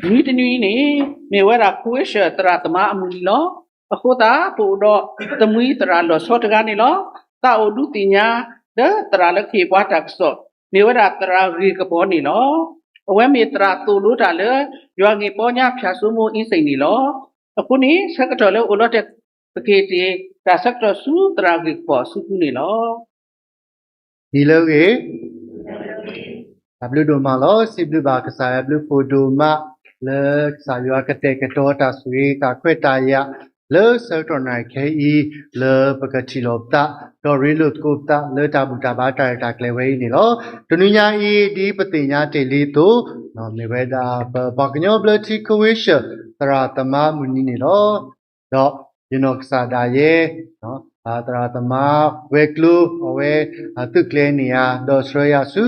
နွံတနွံအံၤန့ၣ် မ့ၢ်ဝဲဒၣ် Croatia သရၣ်သမါအမုၢ်နံၤလီၤ. အဃိသတး ပအိၣ်ဒီးတမှံၤသရၣ်လီၤဆီတဂၤန့ၣ်လီၤ. သးအိၣ်ဒုးသ့ၣ်ညါ လၢသရၣ်လၢကဟ့ၣ်ပှၤတၢ်ကစီၣ် မ့ၢ်ဝဲဒၣ်သရၣ်ဂ့ၢ်ကပီၤန့ၣ်လီၤ. အဝဲမ့ၢ်သရၣ်သိၣ်လိတၢ်လၢ ယွၤဂ့ၢ်ပီညါ ဖၠၣ်စိမိအ့စ့ၣ်န့ၣ်လီၤ. အဃိန့ၣ် ဆၢကတီၢ်လၢအိၣ်လီၤတဲာ် ပက့ၤတ့ၢ်တၢ်ဆၢကတီၢ်ဆူသရၣ်ဂ့ၢ်ကပီၤအစုပူၤန့ၣ်လီၤ. နံၤလၢအဂ့ၤ, တၢ်ဘျုးဒိၣ်မးလီၤ. စံးဘျုးဘၣ်ကစၢ်ယွၤဘျုးဖှိၣ်ဒိၣ်မး လၢကစၢ်ယွၤကတဲာ်ကတီၤတၢ်ဆိၣ်ဂ့ၤတၢ်ခွဲးတၢ်ယာ် လၢဆၢကတီၢ်နၣ်ရံၣ်ခဲအံၤ လၢပကထံၣ်လိာ်ပသး ဒီးရ့လိာ်သကိးပသး လၢတၢ်ဘူၣ်တၢ်ဘါတၢ်ရဲၣ်တၢ်ကျဲၤဝဲအံၤန့ၣ်လီၤ. တနွံညါအံၤ ဒ်ပသ့ၣ်ညါတ့ၢ်လံအသိး မ့ၢ်ဝဲဒၣ် ပပှၤကညီဘျၢထံ Croatia သရၣ်သမါမုၢ်နံၤန့ၣ်လီၤ. ဒီးယနီၢ်ကစၢ်ဒၣ်ယဲ သရၣ်သမါဝဲၤကျိၤ အဝဲ သုးကျဲၤန့ၢ်ယၤ ဒီးဆှၢယၤဆူ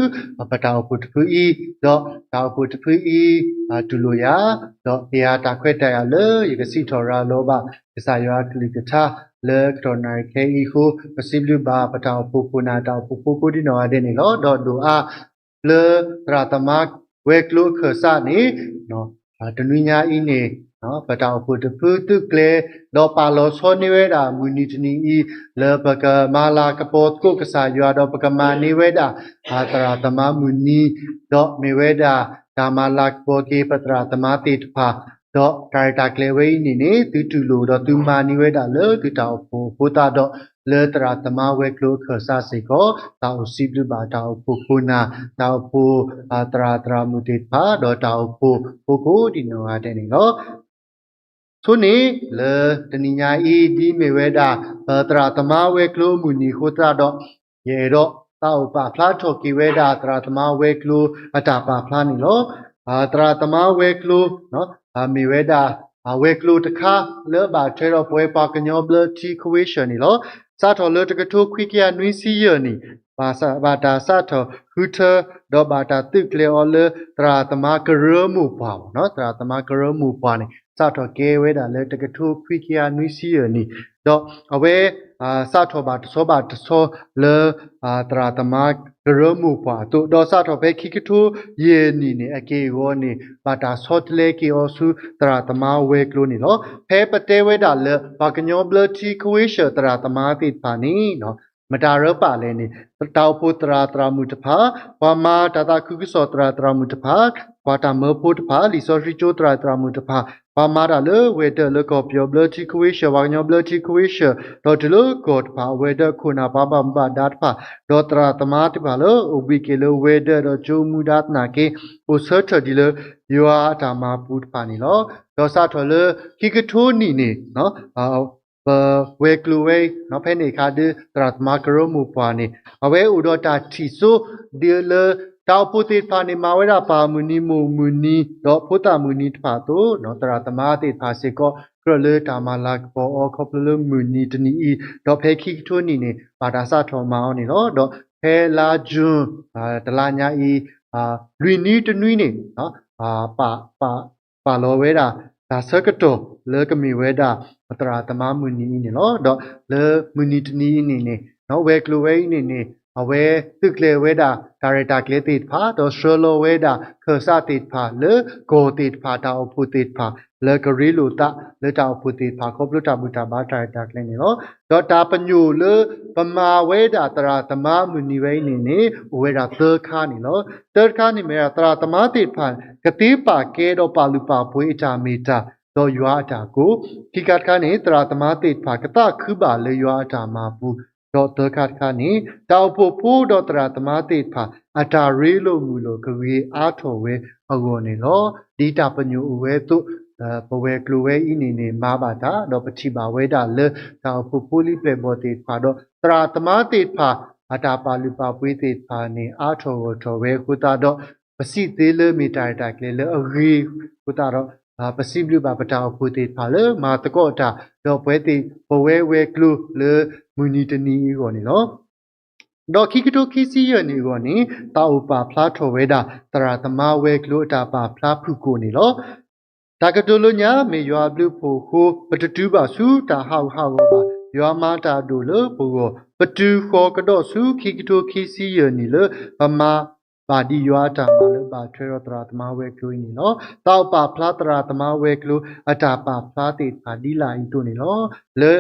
ပတၢ်အိၣ်ဖှိၣ်တဖုအံၤ, ဒီးတၢ်အိၣ်ဖှိၣ်တဖုအံၤ တူၢ်လိာ်ယၤ, ဒီးဟ့ၣ်ယၤတၢ်ခွဲးတၢ်ယာ်လၢ ယကစံးထီၣ်ရၤလီၤဘၣ် ကစၢ်ယွၤအကလုၢ်ကထါ လၢကတီၢ်နၣ်ရံၣ်ခဲအံၤအဃိ ပစံးဘျုးဘၣ်ပတၢ်အိၣ်ဖှိၣ်ခိၣ်နၢ် တၢ်အိၣ်ဖှိၣ်ဖိကိးဒံနီၢ်ဂၤဒဲးန့ၣ်လီၤ. ဒီးဒိၣ်အါ လၢသရၣ်သမါဝဲၤကျိၤအခၢၣ်စးန့ၣ် တနွံညါအံၤန့ၣ် ပတၢ်အိၣ်ဖှိၣ်တဖုသုးကျဲၤ ဒီးပာ်လီၤဆီန့ၢ်ဝဲဒၣ်မုၢ်နံၤတနံၤအံၤ လၢပကမၤလၤကပီၤသကိးကစၢ်ယွၤ ဒီးပကမၤန့ၢ်ဝဲဒၣ် သရၣ်သမါမုၢ်နံၤ, ဒီးမ့ၢ်ဝဲဒၣ်တၢ်မၤလၤကပီၤက့ၤပသရၣ်သမါသ့ၣ်တဖၣ်, ဒီးတၢ်ရဲၣ်တၢ်ကျဲၤဝဲအံၤန့ၣ်န့ၣ် သုတူၢ်လိာ်ဒီးသုမၤန့ၢ်ဝဲဒၣ်လၢသုတၢ်အိၣ်ဖှိၣ်အဃိသတးဒီး လၢသရၣ်သမါဝဲၤကျိၤအခၢၣ်စးစ့ၢ်ကီး သးအိၣ်စံးဘျုးဘၣ်တၢ်အိၣ်ဖှိၣ်ခိၣ်နၢ်, တၢ်အိၣ်ဖှိၣ်သရၣ်သရၣ်မုၣ်သ့ၣ်တဖၣ် ဒီးတၢ်အိၣ်ဖှိၣ်ဖိကိးဒံနီၢ်ဂၤဒဲးန့ၣ်လီၤ. ဆိန့ၣ်လၢတနံၤညါအံၤ ဒ်မ့ၢ်ဝဲဒၣ် ပသရၣ်သမါဝဲၤကျိၤအမုၢ်နံၤအဃိသတးဒီး ယအဲၣ်ဒိးသးအိၣ်ပာ်ဖျါထီၣ်က့ၤဝဲဒၣ် သရၣ်သမါဝဲၤကျိၤအတၢ်ပာ်ဖျါန့ၣ်လီၤ. သရၣ်သမါဝဲၤကျိၤ မ့ၢ်ဝဲဒၣ် ဝဲၤကျိၤတခါ လၢဘၣ်ထွဲဒီးပဝဲပှၤကညီဘျၢထံ Croatia န့ၣ်လီၤ. စးထီၣ်လၢတကထိခွံကယၤနွံဆံယဲၢ်နံၣ် ဘၣ်တၢ်စးထီၣ်ဃုထၢ ဒီးဘၣ်တၢ်သုးကျဲၤအီၤလၢ သရၣ်သမါကရၢမိၢ်ပှၢ်, သရၣ်သမါကရၢမိၢ်ပှၢ်န့ၣ် စးထီၣ်ကဲဝဲဒၣ်လၢတကထိခွံကယၤနွံဆံယဲၢ်နံၣ်, ဒီးအဝဲ စးထီၣ်ဘၣ်တဆီဘၣ်တဆီလၢ သရၣ်သမါကရၢမိၢ်ပှၢ်အသိး, ဒီးစးထီၣ်ဖဲခံကထိယဲၢ်နံၣ်န့ၣ် အက့ၢ်အဂီၤန့ၣ် ဘၣ်တၢ်ဆီတလဲက့ၤအီၤဆူသရၣ်သမါဝဲၤကျိၤန့ၣ်လီၤ. ဖဲပတဲဝဲဒၣ်လၢ ပှၤကညီဘျၢထံ Croatia သရၣ်သမါသ့ၣ်တဖၣ်န့ၣ် မတၤရၢပာ်လဲၣ်န့ၣ် တၢ်အိၣ်ဖှိၣ်သရၣ်သရၣ်မုၣ်တဖၣ်, ပှၤမၤတၢ်သးခုကစီၣ်သရၣ်သရၣ်မုၣ်တဖၣ်, ပှၤတၢ်မၢဖိတဖၣ်, လံာ်စီဆှံကၠိသရၣ်သရၣ်မုၣ်တဖၣ်, ပှၤမၤတၢ်လၢဝဲၤဒၢးလၢကီၢ်ပယီၤဘျၢထံ Croatia ပှၤကညီဘျၢထံ Croatia ဒီးတုၤလၢကီၢ်တဖၣ် အဝဲၤဒၢးခိၣ်နၢ်ပှၤဘၣ်မူဘၣ်ဒါတဖၣ်, ဒီးသရၣ်သမါတဖၣ်လၢအိၣ်ဘှံးက့ၤလၢဝဲၤဒၢးဒီးကၠိမူဒါသနာ်က့ အိၣ်ဆၢထၢၣ်ဒ်လၢယွၤအတၢ်မၤပူၤတဖၣ်န့ၣ်လီၤ. ဒီးစးထီၣ်လၢခံကထိနံၣ်န့ၣ် ပဝဲၤကျိၤဝဲအံၤ ဖဲန့ၣ်အခါဒုး သရၣ်သမါကရၢမိၢ်ပှၢ်န့ၣ် အဝဲအိၣ်ဒီးတၢ်ထံၣ်စိဒ်လၢ တၢ်အိၣ်ဖှိၣ်သ့ၣ်တဖၣ်န့ၣ် မၤဝဲဒၣ်ပၢ်မုၢ်နံၤမိၢ်မုၢ်နံၤ ဒီးဖိသၣ်မုၢ်နံၤတဖၣ်အသိး သရၣ်သမါသ့ၣ်တဖၣ်စ့ၢ်ကီး ကြၢးလၢတၢ်မၤလၤကပီၤအီၤခီဖျိလၢမုၢ်နံၤတနံၤအံၤ ဒီးဖဲခံကထိနံၣ်န့ၣ် ဘၣ်တၢ်စးထီၣ်မၤအီၤန့ၣ်လီၤ. ဒီးဖဲလါယူၤ တလါညါအံၤ လွံၢ်နွံတနွံန့ၣ် ပာ်လီၤဝဲဒၣ် တၢ်ဆၢကတီၢ်လၢကမ့ၢ်ဝဲဒၣ် သရၣ်သမါမုၢ်နံၤအံၤန့ၣ်လီၤ. ဒီးလၢမုၢ်နံၤတနံၤအံၤန့ၣ်န့ၣ် ဝဲၤကျိၤဝဲအံၤန့ၣ်န့ၣ် အဝဲသုးကျဲၤဝဲဒၣ် တၢ်ရဲၣ်တၢ်ကျဲၤသ့ၣ်တဖၣ် ဒီးဆှၢလီၤဝဲဒၣ်ခၢၣ်စးသ့ၣ်တဖၣ်လၢကီၢ်သ့ၣ်တဖၣ် တၢ်အိၣ်ဖှိၣ်သ့ၣ်တဖၣ် လၢကရ့လိာ်သးလၢတၢ်အိၣ်ဖှိၣ်သ့ၣ်တဖၣ် ခီဖျိတၢ်ဘူၣ်တၢ်ဘါတၢ်ရဲၣ်တၢ်ကျဲၤန့ၣ်လီၤ. ဒီးတၢ်ပညိၣ်လၢပမၤဝဲဒၣ်သရၣ်သမါမုၢ်နံၤဝဲအံၤန့ၣ်န့ၣ် အိၣ်ဝဲဒၣ်သၢခါန့ၣ်လီၤ. သၢခါန့ၣ်မ့ၢ်ဝဲဒၣ် သရၣ်သမါသ့ၣ်တဖၣ် ကသ့ပာ်ကဲဒီးပာ်လုၢ်ပာ်ပှ့ၤအတၢ်မ့ၢ်တၢ် ဒီးယွၤအတၢ်ကိး, ခံခါတခါန့ၣ် သရၣ်သမါသ့ၣ်တဖၣ် ကသးခုဘၣ်လၢယွၤအတၢ်မၤပူၤ, ဒီးသၢခါတခါန့ၣ် တၢ်အိၣ်ဖှိၣ်ဖိဒီးသရၣ်သမါသ့ၣ်တဖၣ် အတၢ်ရ့လိာ်မုာ်လိာ်ကဂ့ၤအါထီၣ်ဝဲအဂီၢ်န့ၣ်လီၤ. ဒ်တၢ်ပညိၣ်အိၣ်ဝဲအသိး ပဝဲၤကျိၤဝဲအံၤန့ၣ်န့ၣ် မၤဘၣ်တၢ် ဒီးပထံၣ်ဘၣ်ဝဲဒၣ်လၢ တၢ်အိၣ်ဖှိၣ်ဖိလံၤပျဲၢ်ဘီၣ်သ့ၣ်တဖၣ် ဒီးသရၣ်သမါသ့ၣ်တဖၣ် အတၢ်ပာ်လုၢ်ပာ်ပှ့ၤသ့ၣ်တဖၣ်န့ၣ် အါထီၣ်ဂီၢ်ထီၣ်ဝဲအဃိသတးဒီး ပစံးသ့လၢမ့ၢ်တၢ်ရဲၣ်တၢ်ကျဲၤလၢအဂ့ၤအဃိသတးဒီး ပစံးဘျုးဘၣ်ပတၢ်အိၣ်ဖှိၣ်သ့ၣ်တဖၣ်လၢမၤသကိးတၢ် ဒီးပဝဲသ့ၣ်ပဝဲဝဲၤကျိၤလၢမုၢ်နံၤတနံၤအံၤအဂီၢ်န့ၣ်လီၤ. ဒီးခံကထိခံဆံယဲၢ်နံၣ်အဂီၢ်န့ၣ် သးအိၣ်ပာ်ဖျါထီၣ်ဝဲဒၣ် သရၣ်သမါဝဲၤကျိၤအတၢ်ပာ်ဖျါဖုၣ်ကိာ်န့ၣ်လီၤ. တၢ်ကတိၤလၢညါ မ့ၢ်ယွၤအဘျုးအဖှိၣ်အဃိ ပတတုၤဘၣ်ဆူတၢ်ဟးဂူာ်ဟးဂီၤဘၣ်. ယွၤမၤတၢ်အဒိၣ်လၢပဂီၢ် ပတုၤဃီၤကဒီးဆူခံကထိခံဆံယဲၢ်နံၣ်လၢ ပမၤဘၣ်ဒံးယွၤအတၢ်မၤလၢဘၣ်ထွဲဒီးသရၣ်သမါဝဲၤကျိၤအံၤန့ၣ်လီၤ. သးအိၣ်ပာ်ဖျါသရၣ်သမါဝဲၤကျိၤ အတၢ်ပာ်ဖျါသ့ၣ်တဖၣ်ဒ်လာ်အံၤအသိးန့ၣ်လီၤ. လၢ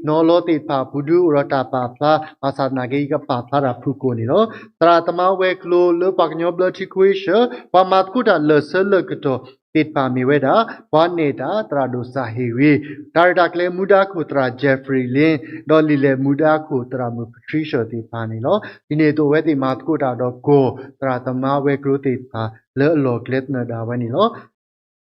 လံာ်နီၤလီၤသ့ၣ်တဖၣ်အပူၤဒုးအိၣ်ဒီးတၢ်ပာ်ဖျါ ဘၣ်ဆၣ်သနာ်က့ ယကပာ်ဖျါတၢ်ဖုၣ်ကိာ်န့ၣ်လီၤ. သရၣ်သမါဝဲၤကျိၤလၢပှၤကညီဘျၢထံခွ့ရှၢၣ် ပှၤမၤသကိးတၢ်လၢာ်ဆၢလၢာ်ကတီၢ်သ့ၣ်တဖၣ်မ့ၢ်ဝဲဒၣ် ပှၤနဲၣ်တၢ်သရၣ်ဒိၣ်စၢ်ဟ့ၣ်ဂ့ၤ, တၢ်ရဲၣ်တၢ်ကျဲၤမူဒါခိၣ်သရၣ် Jeffrey Lin ဒီးလံာ်လဲၢ်မူဒါခိၣ်သရၣ်မုၣ် Patricia သ့ၣ်တဖၣ်န့ၣ်လီၤ. ဒ်န့ၣ်အသိးအဝဲသ့ၣ်မၤသကိးတၢ်ဒီးကီၢ်သရၣ်သမါဝဲၤကျိၤသ့ၣ်တဖၣ်လၢအလီၢ်ကျဲသနၢၣ်ဒၣ်ဝဲန့ၣ်လီၤ.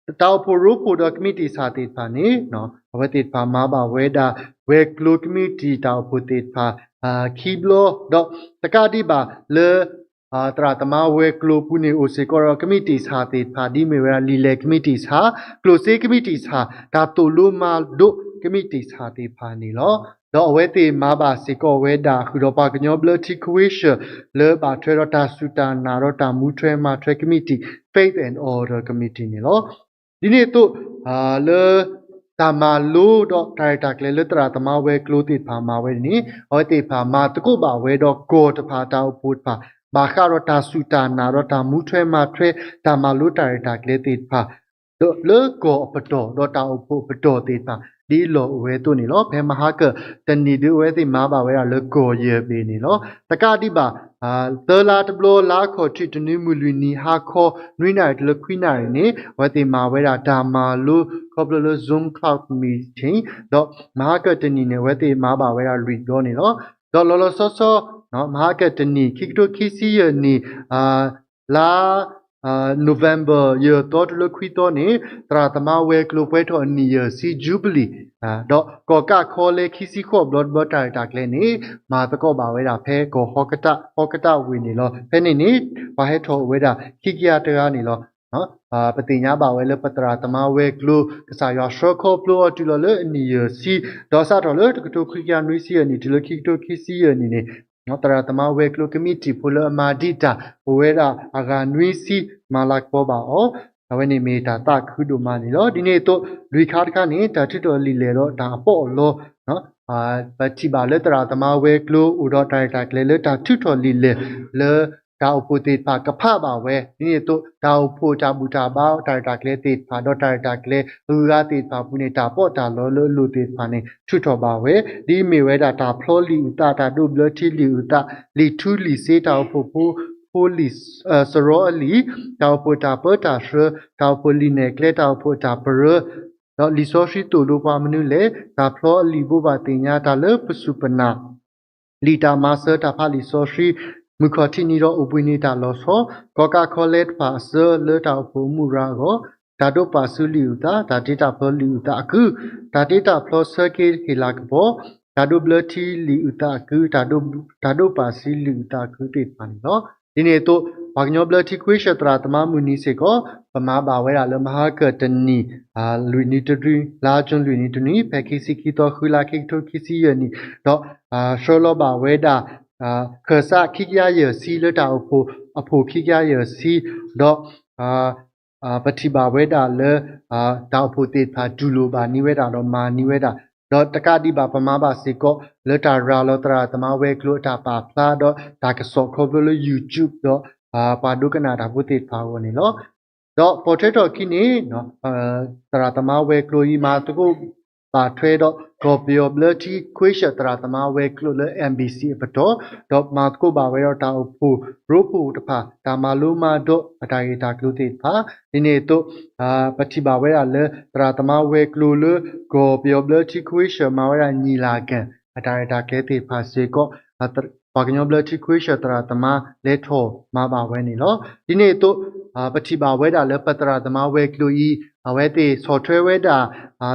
တၢ်အိၣ်ဖှိၣ်ရိဖှိၣ်ဒီးကမံးတံာ်ဆၣ်သ့ၣ်တဖၣ်န့ၣ် အဝဲသ့ၣ်တဖၣ်မၤဘၣ်ဝဲဒၣ် ဝဲၤကျိၤကမံးတံာ်တၢ်အိၣ်ဖှိၣ်သ့ၣ်တဖၣ် ခံဘျီ ဒီးတကးဒံးဘၣ်လၢ သရၣ်သမါဝဲၤကျိၤပူၤန့ၣ် အိၣ်စ့ၢ်ကီးဒီးကမံးတံာ်ဆၣ်သ့ၣ်တဖၣ် ဒ်မ့ၢ်ဝဲဒၣ်လံာ်လဲၢ်ကမံးတံာ်ဆၣ်, ကျိၣ်စ့ကမံးတံာ်ဆၣ်, တၢ်သိၣ်လိမၤဒိးကမံးတံာ်ဆၣ်သ့ၣ်တဖၣ်န့ၣ်လီၤ. ဒီးအဝဲသ့ၣ်မၤဘၣ်စ့ၢ်ကီးဝဲဒၣ် ဃုာ်ဒီးပှၤကညီဘျၢထံခွ့ရှၢၣ် လၢဘၣ်ထွဲဒီးတၢ်စူၢ်တၢ်နာ်ဒီးတၢ်မူထွဲမၤထွဲကမံးတံာ် Faith and Order Committee န့ၣ်လီၤ. ဒ်န့ၣ်အသိး လၢ တၢ်မၤလိဒီးတၢ်ရဲၣ်တၢ်ကျဲၤလၢသရၣ်သမါဝဲၤကျိၤသ့ၣ်တဖၣ်မၤဝဲန့ၣ် အဝဲသ့ၣ်တဖၣ်မၤသကိးဘၣ်ဝဲဒီးကီၢ်တဖၣ်တၢ်အိၣ်ဖှိၣ်တဖၣ် ဘၣ်ဃးဒီးတၢ်စူၢ်တၢ်နာ်ဒီးတၢ်မူထွဲမၤထွဲ တၢ်မၤလိတၢ်ရဲၣ်တၢ်ကျဲၤသ့ၣ်တဖၣ် လၢကီၢ်အပတီၢ်ဒီးတၢ်အိၣ်ဖှိၣ်အပတီၢ်သ့ၣ်တဖၣ် ဒ်အလီၢ်အိၣ်ဝဲအသိးန့ၣ်လီၤ. ဖဲမဟါကၢၣ်တနံၣ်ဒုး အဝဲသ့ၣ်မၤဘၣ်ဝဲဒၣ်လၢကီၢ်ယဲၢ်ဘ့ၣ်န့ၣ်လီၤ. တကးဒံးဘၣ် သၢလါတဘျီ လါခီၣ်ထံးတနွံ မုၢ်လွံၢ်နံၤ ဟါခီ နွံနၣ်ရံၣ်တုၤလၢခွံနၣ်ရံၣ်န့ၣ် အဝဲသ့ၣ်မၤဝဲဒၣ်တၢ်မၤလိခီဖျိလၢ Zoom Cloud Meeting ဒီးမဟါကၢၣ်တနံၣ်န့ၣ် အဝဲသ့ၣ်မၤဘၣ်ဝဲဒၣ်လွံၢ်ဘျီန့ၣ်လီၤ. ဒီးလီၤလီၤဆီဆီ မဟါကၢၣ်တနံၣ် ခံကထိခံဆံယဲၢ်နံၣ် လါ November ယဲၢ်သီတုၤလၢခွံသီန့ၣ် သရၣ်သမါဝဲၤကျိၤပှဲၤထီၣ်အနံၣ်ယဲၢ်ဆံ Jubilee ဒီးကီၢ်ကးခီလဲ ခံဆံဃိးဘျီတဘျီတၢ်ရဲၣ်တၢ်ကျဲၤန့ၣ် မၤသကိးဘၣ်ဝဲဒၣ်ဖဲကီၢ်ဟီၣ်ကတၢၣ် ဟီၣ်ကတၢၣ်ဝ့ၢ်န့ၣ်လီၤ. ဖဲန့ၣ်န့ၣ် ပှၤဟဲထီၣ်အိၣ်ဝဲဒၣ်ခံကယၤတဂၤန့ၣ်လီၤ. ပသ့ၣ်ညါဘၣ်ဝဲလၢပသရၣ်သမါဝဲၤကျိၤ ကစၢ်ယွၤဆှၢခီဖျိအီၤတုၤလီၤလၢအနံၣ်ယဲၢ်ဆံ ဒီးစးထီၣ်လၢတကထိခွံကယၤနွံဆံယဲၢ်နံၣ် တုၤလၢခံကထိခံဆံယဲၢ်နံၣ်န့ၣ် သရၣ်သမါဝဲၤကျိၤကမံးတံာ်ဖိလၢအမၤဒံးတၢ် အိၣ်ဝဲဒၣ်အဂၤနွံဆံ မၤလၤကပီၤဘၣ်အီၤ, အဝဲန့ၣ်မ့ၢ်တၢ်သးခုဒိၣ်မးန့ၣ်လီၤ. ဒ်န့ၣ်အသိး လွံၢ်ခါတခါန့ၣ် တၢ်ထုးထီၣ်လံာ်လဲၢ်ဒီးတၢ်အပီးအလီ ပထံၣ်ဘၣ်လၢသရၣ်သမါဝဲၤကျိၤအိၣ်ဒီးတၢ်ရဲၣ်တၢ်ကျဲၤလၢတၢ်ထုးထီၣ်လံာ်လဲၢ်လၢ တၢ်အိၣ်ဖှိၣ်သ့ၣ်တဖၣ်ကဖးဘၣ်ဝဲ ဒ်န့ၣ်အသိး တၢ်အိၣ်ဖှိၣ်တၢ်ဘူၣ်တၢ်ဘါတၢ်ရဲၣ်တၢ်ကျဲၤသ့ၣ်တဖၣ် ဒီးတၢ်ရဲၣ်တၢ်ကျဲၤအဂုၤအဂၤသ့ၣ်တဖၣ်အပူၤန့ၣ် တၢ်ပီးတၢ်လီလၢအလိၤသ့ၣ်တဖၣ်န့ၣ် ထုးထီၣ်ဘၣ်ဝဲ ဒ်မ့ၢ်ဝဲဒၣ်တၢ်ဖျီလံာ်အုၣ်သး တၢ်ဒိးဘျၢထံလံာ်အုၣ်သး လံာ်ထူလံာ်စ့ တၢ်အိၣ်ဖှိၣ်ဖိ ဖိလံာ် စရီအလံာ် တၢ်အိၣ်ဖှိၣ်တၢ်ပၢတၢ်ဆှၢ တၢ်အိၣ်ဖှိၣ်လံာ်နဲၣ်ကျဲ တၢ်အိၣ်ဖှိၣ်တၢ်ပရၢ ဒီးလံာ်စီဆှံသိၣ်လိပှၤမနုၤလဲၣ် တၢ်ဖျီအလံာ်ဘိးဘၣ်သ့ၣ်ညါ တၢ်လၢပစူၢ်ပနာ် လံာ်တၢ်မၤစၢၤ တၢ်ဖးလံာ်စီဆှံ မုၢ်ခီၣ်ထံးနံၤဒီးအိၣ်ဘှံးနံၤတၢ်လီၤဆီ ကီၢ်ကးခီလဲတဖၣ်အစၢလၢတၢ်အိၣ်ဖှိၣ်အမူအရၤအဂီၢ် တၢ်ဒိးပာ်စုလံာ်အုၣ်သး တၢ်တ့တၢ်ဖျီလံာ်အုၣ်သးအကု တၢ်တ့တၢ်ဖျီဆၢက့ၤဟ့ၣ်လၤကပီၤ တၢ်ဒိးဘျၢထံလံာ်အုၣ်သးအကု တၢ်ဒိးပာ်စုလံာ်အုၣ်သးအကုသ့ၣ်တဖၣ်န့ၣ်လီၤ. ဒ်န့ၣ်အသိး ပှၤကညီဘျၢထံခွ့ရှၢၣ်သရၣ်သမါမုၢ်နံၤစ့ၢ်ကီး ပမၤဘၣ်ဝဲဒၣ်လၢမဟါကၢၣ်တနံၣ် လွံၢ်နံၤတနွံ လါကၠူၣ်လွံၢ်နံၤတနွံ ဖဲခံဆံခံသီ ဃုလါ ခံကထိခံဆံယဲၢ်နံၣ် ဒီး ဆှၢလီၤဘၣ်ဝဲဒၣ် ခၢၣ်စးခံကယၤယဲၢ်ဆံ လၢတၢ်အိၣ်ဖှိၣ်အဖှိၣ်ခံကယၤယဲၢ်ဆံ ဒီး ပထံၣ်ဘၣ်ဝဲဒၣ်လၢ တၢ်အိၣ်ဖှိၣ်သ့ၣ်တဖၣ်တူၢ်လိာ်ဘၣ်န့ၢ်ဝဲဒၣ်ဒီးမၤန့ၢ်ဝဲဒၣ် ဒီးတကးဒံးဘၣ်ပမၤဘၣ်စ့ၢ်ကီး လၢတၢ်ရၤလီၤသရၣ်သမါဝဲၤကျိၤအတၢ်ပာ်ဖျါ ဒီးတၢ်ကစီၣ်ခီဖျိလၢ YouTube ဒီး ပှၤဒိကနၣ်တၢ်ဖိသ့ၣ်တဖၣ်အဂီၢ်န့ၣ်လီၤ. ဒီးပိာ်ထွဲထီၣ်ခံန့ၣ် သရၣ်သမါဝဲၤကျိၤအံၤ မၤသကိးဘၣ်ထွဲဒီး ကီၢ်ပယီၤဘျၢထံခွ့ရှၢၣ်သရၣ်သမါဝဲၤကျိၤလၢ M B C အပတီၢ် ဒီးမၤသကိးဘၣ်ဝဲဒီးတၢ်အိၣ်ဖှိၣ်ရိဖှိၣ်တဖၣ် တၢ်မၤလိမၤဒိးအတၢ်ဂ့ၢ်တၢ်ကျိၤသ့ၣ်တဖၣ် ဒ်န့ၣ်အသိး ပထံၣ်ဘၣ်ဝဲဒၣ်လၢ သရၣ်သမါဝဲၤကျိၤလၢ ကီၢ်ပယီၤဘျၢထံခွ့ရှၢၣ် မၤဝဲဒၣ်ညီလာခံ အတၢ်ရဲၣ်တၢ်ကျဲၤသ့ၣ်တဖၣ်စ့ၢ်ကီး ပှၤကညီဘျၢထံခွ့ရှၢၣ်သရၣ်သမါလဲၤထီၣ်မၤဘၣ်ဝဲန့ၣ်လီၤ. ဒ်န့ၣ်အသိး ပထံၣ်ဘၣ်ဝဲဒၣ်လၢပသရၣ်သမါဝဲၤကျိၤအံၤ အဝဲသ့ၣ်ဆီၣ်ထွဲဝဲဒၣ်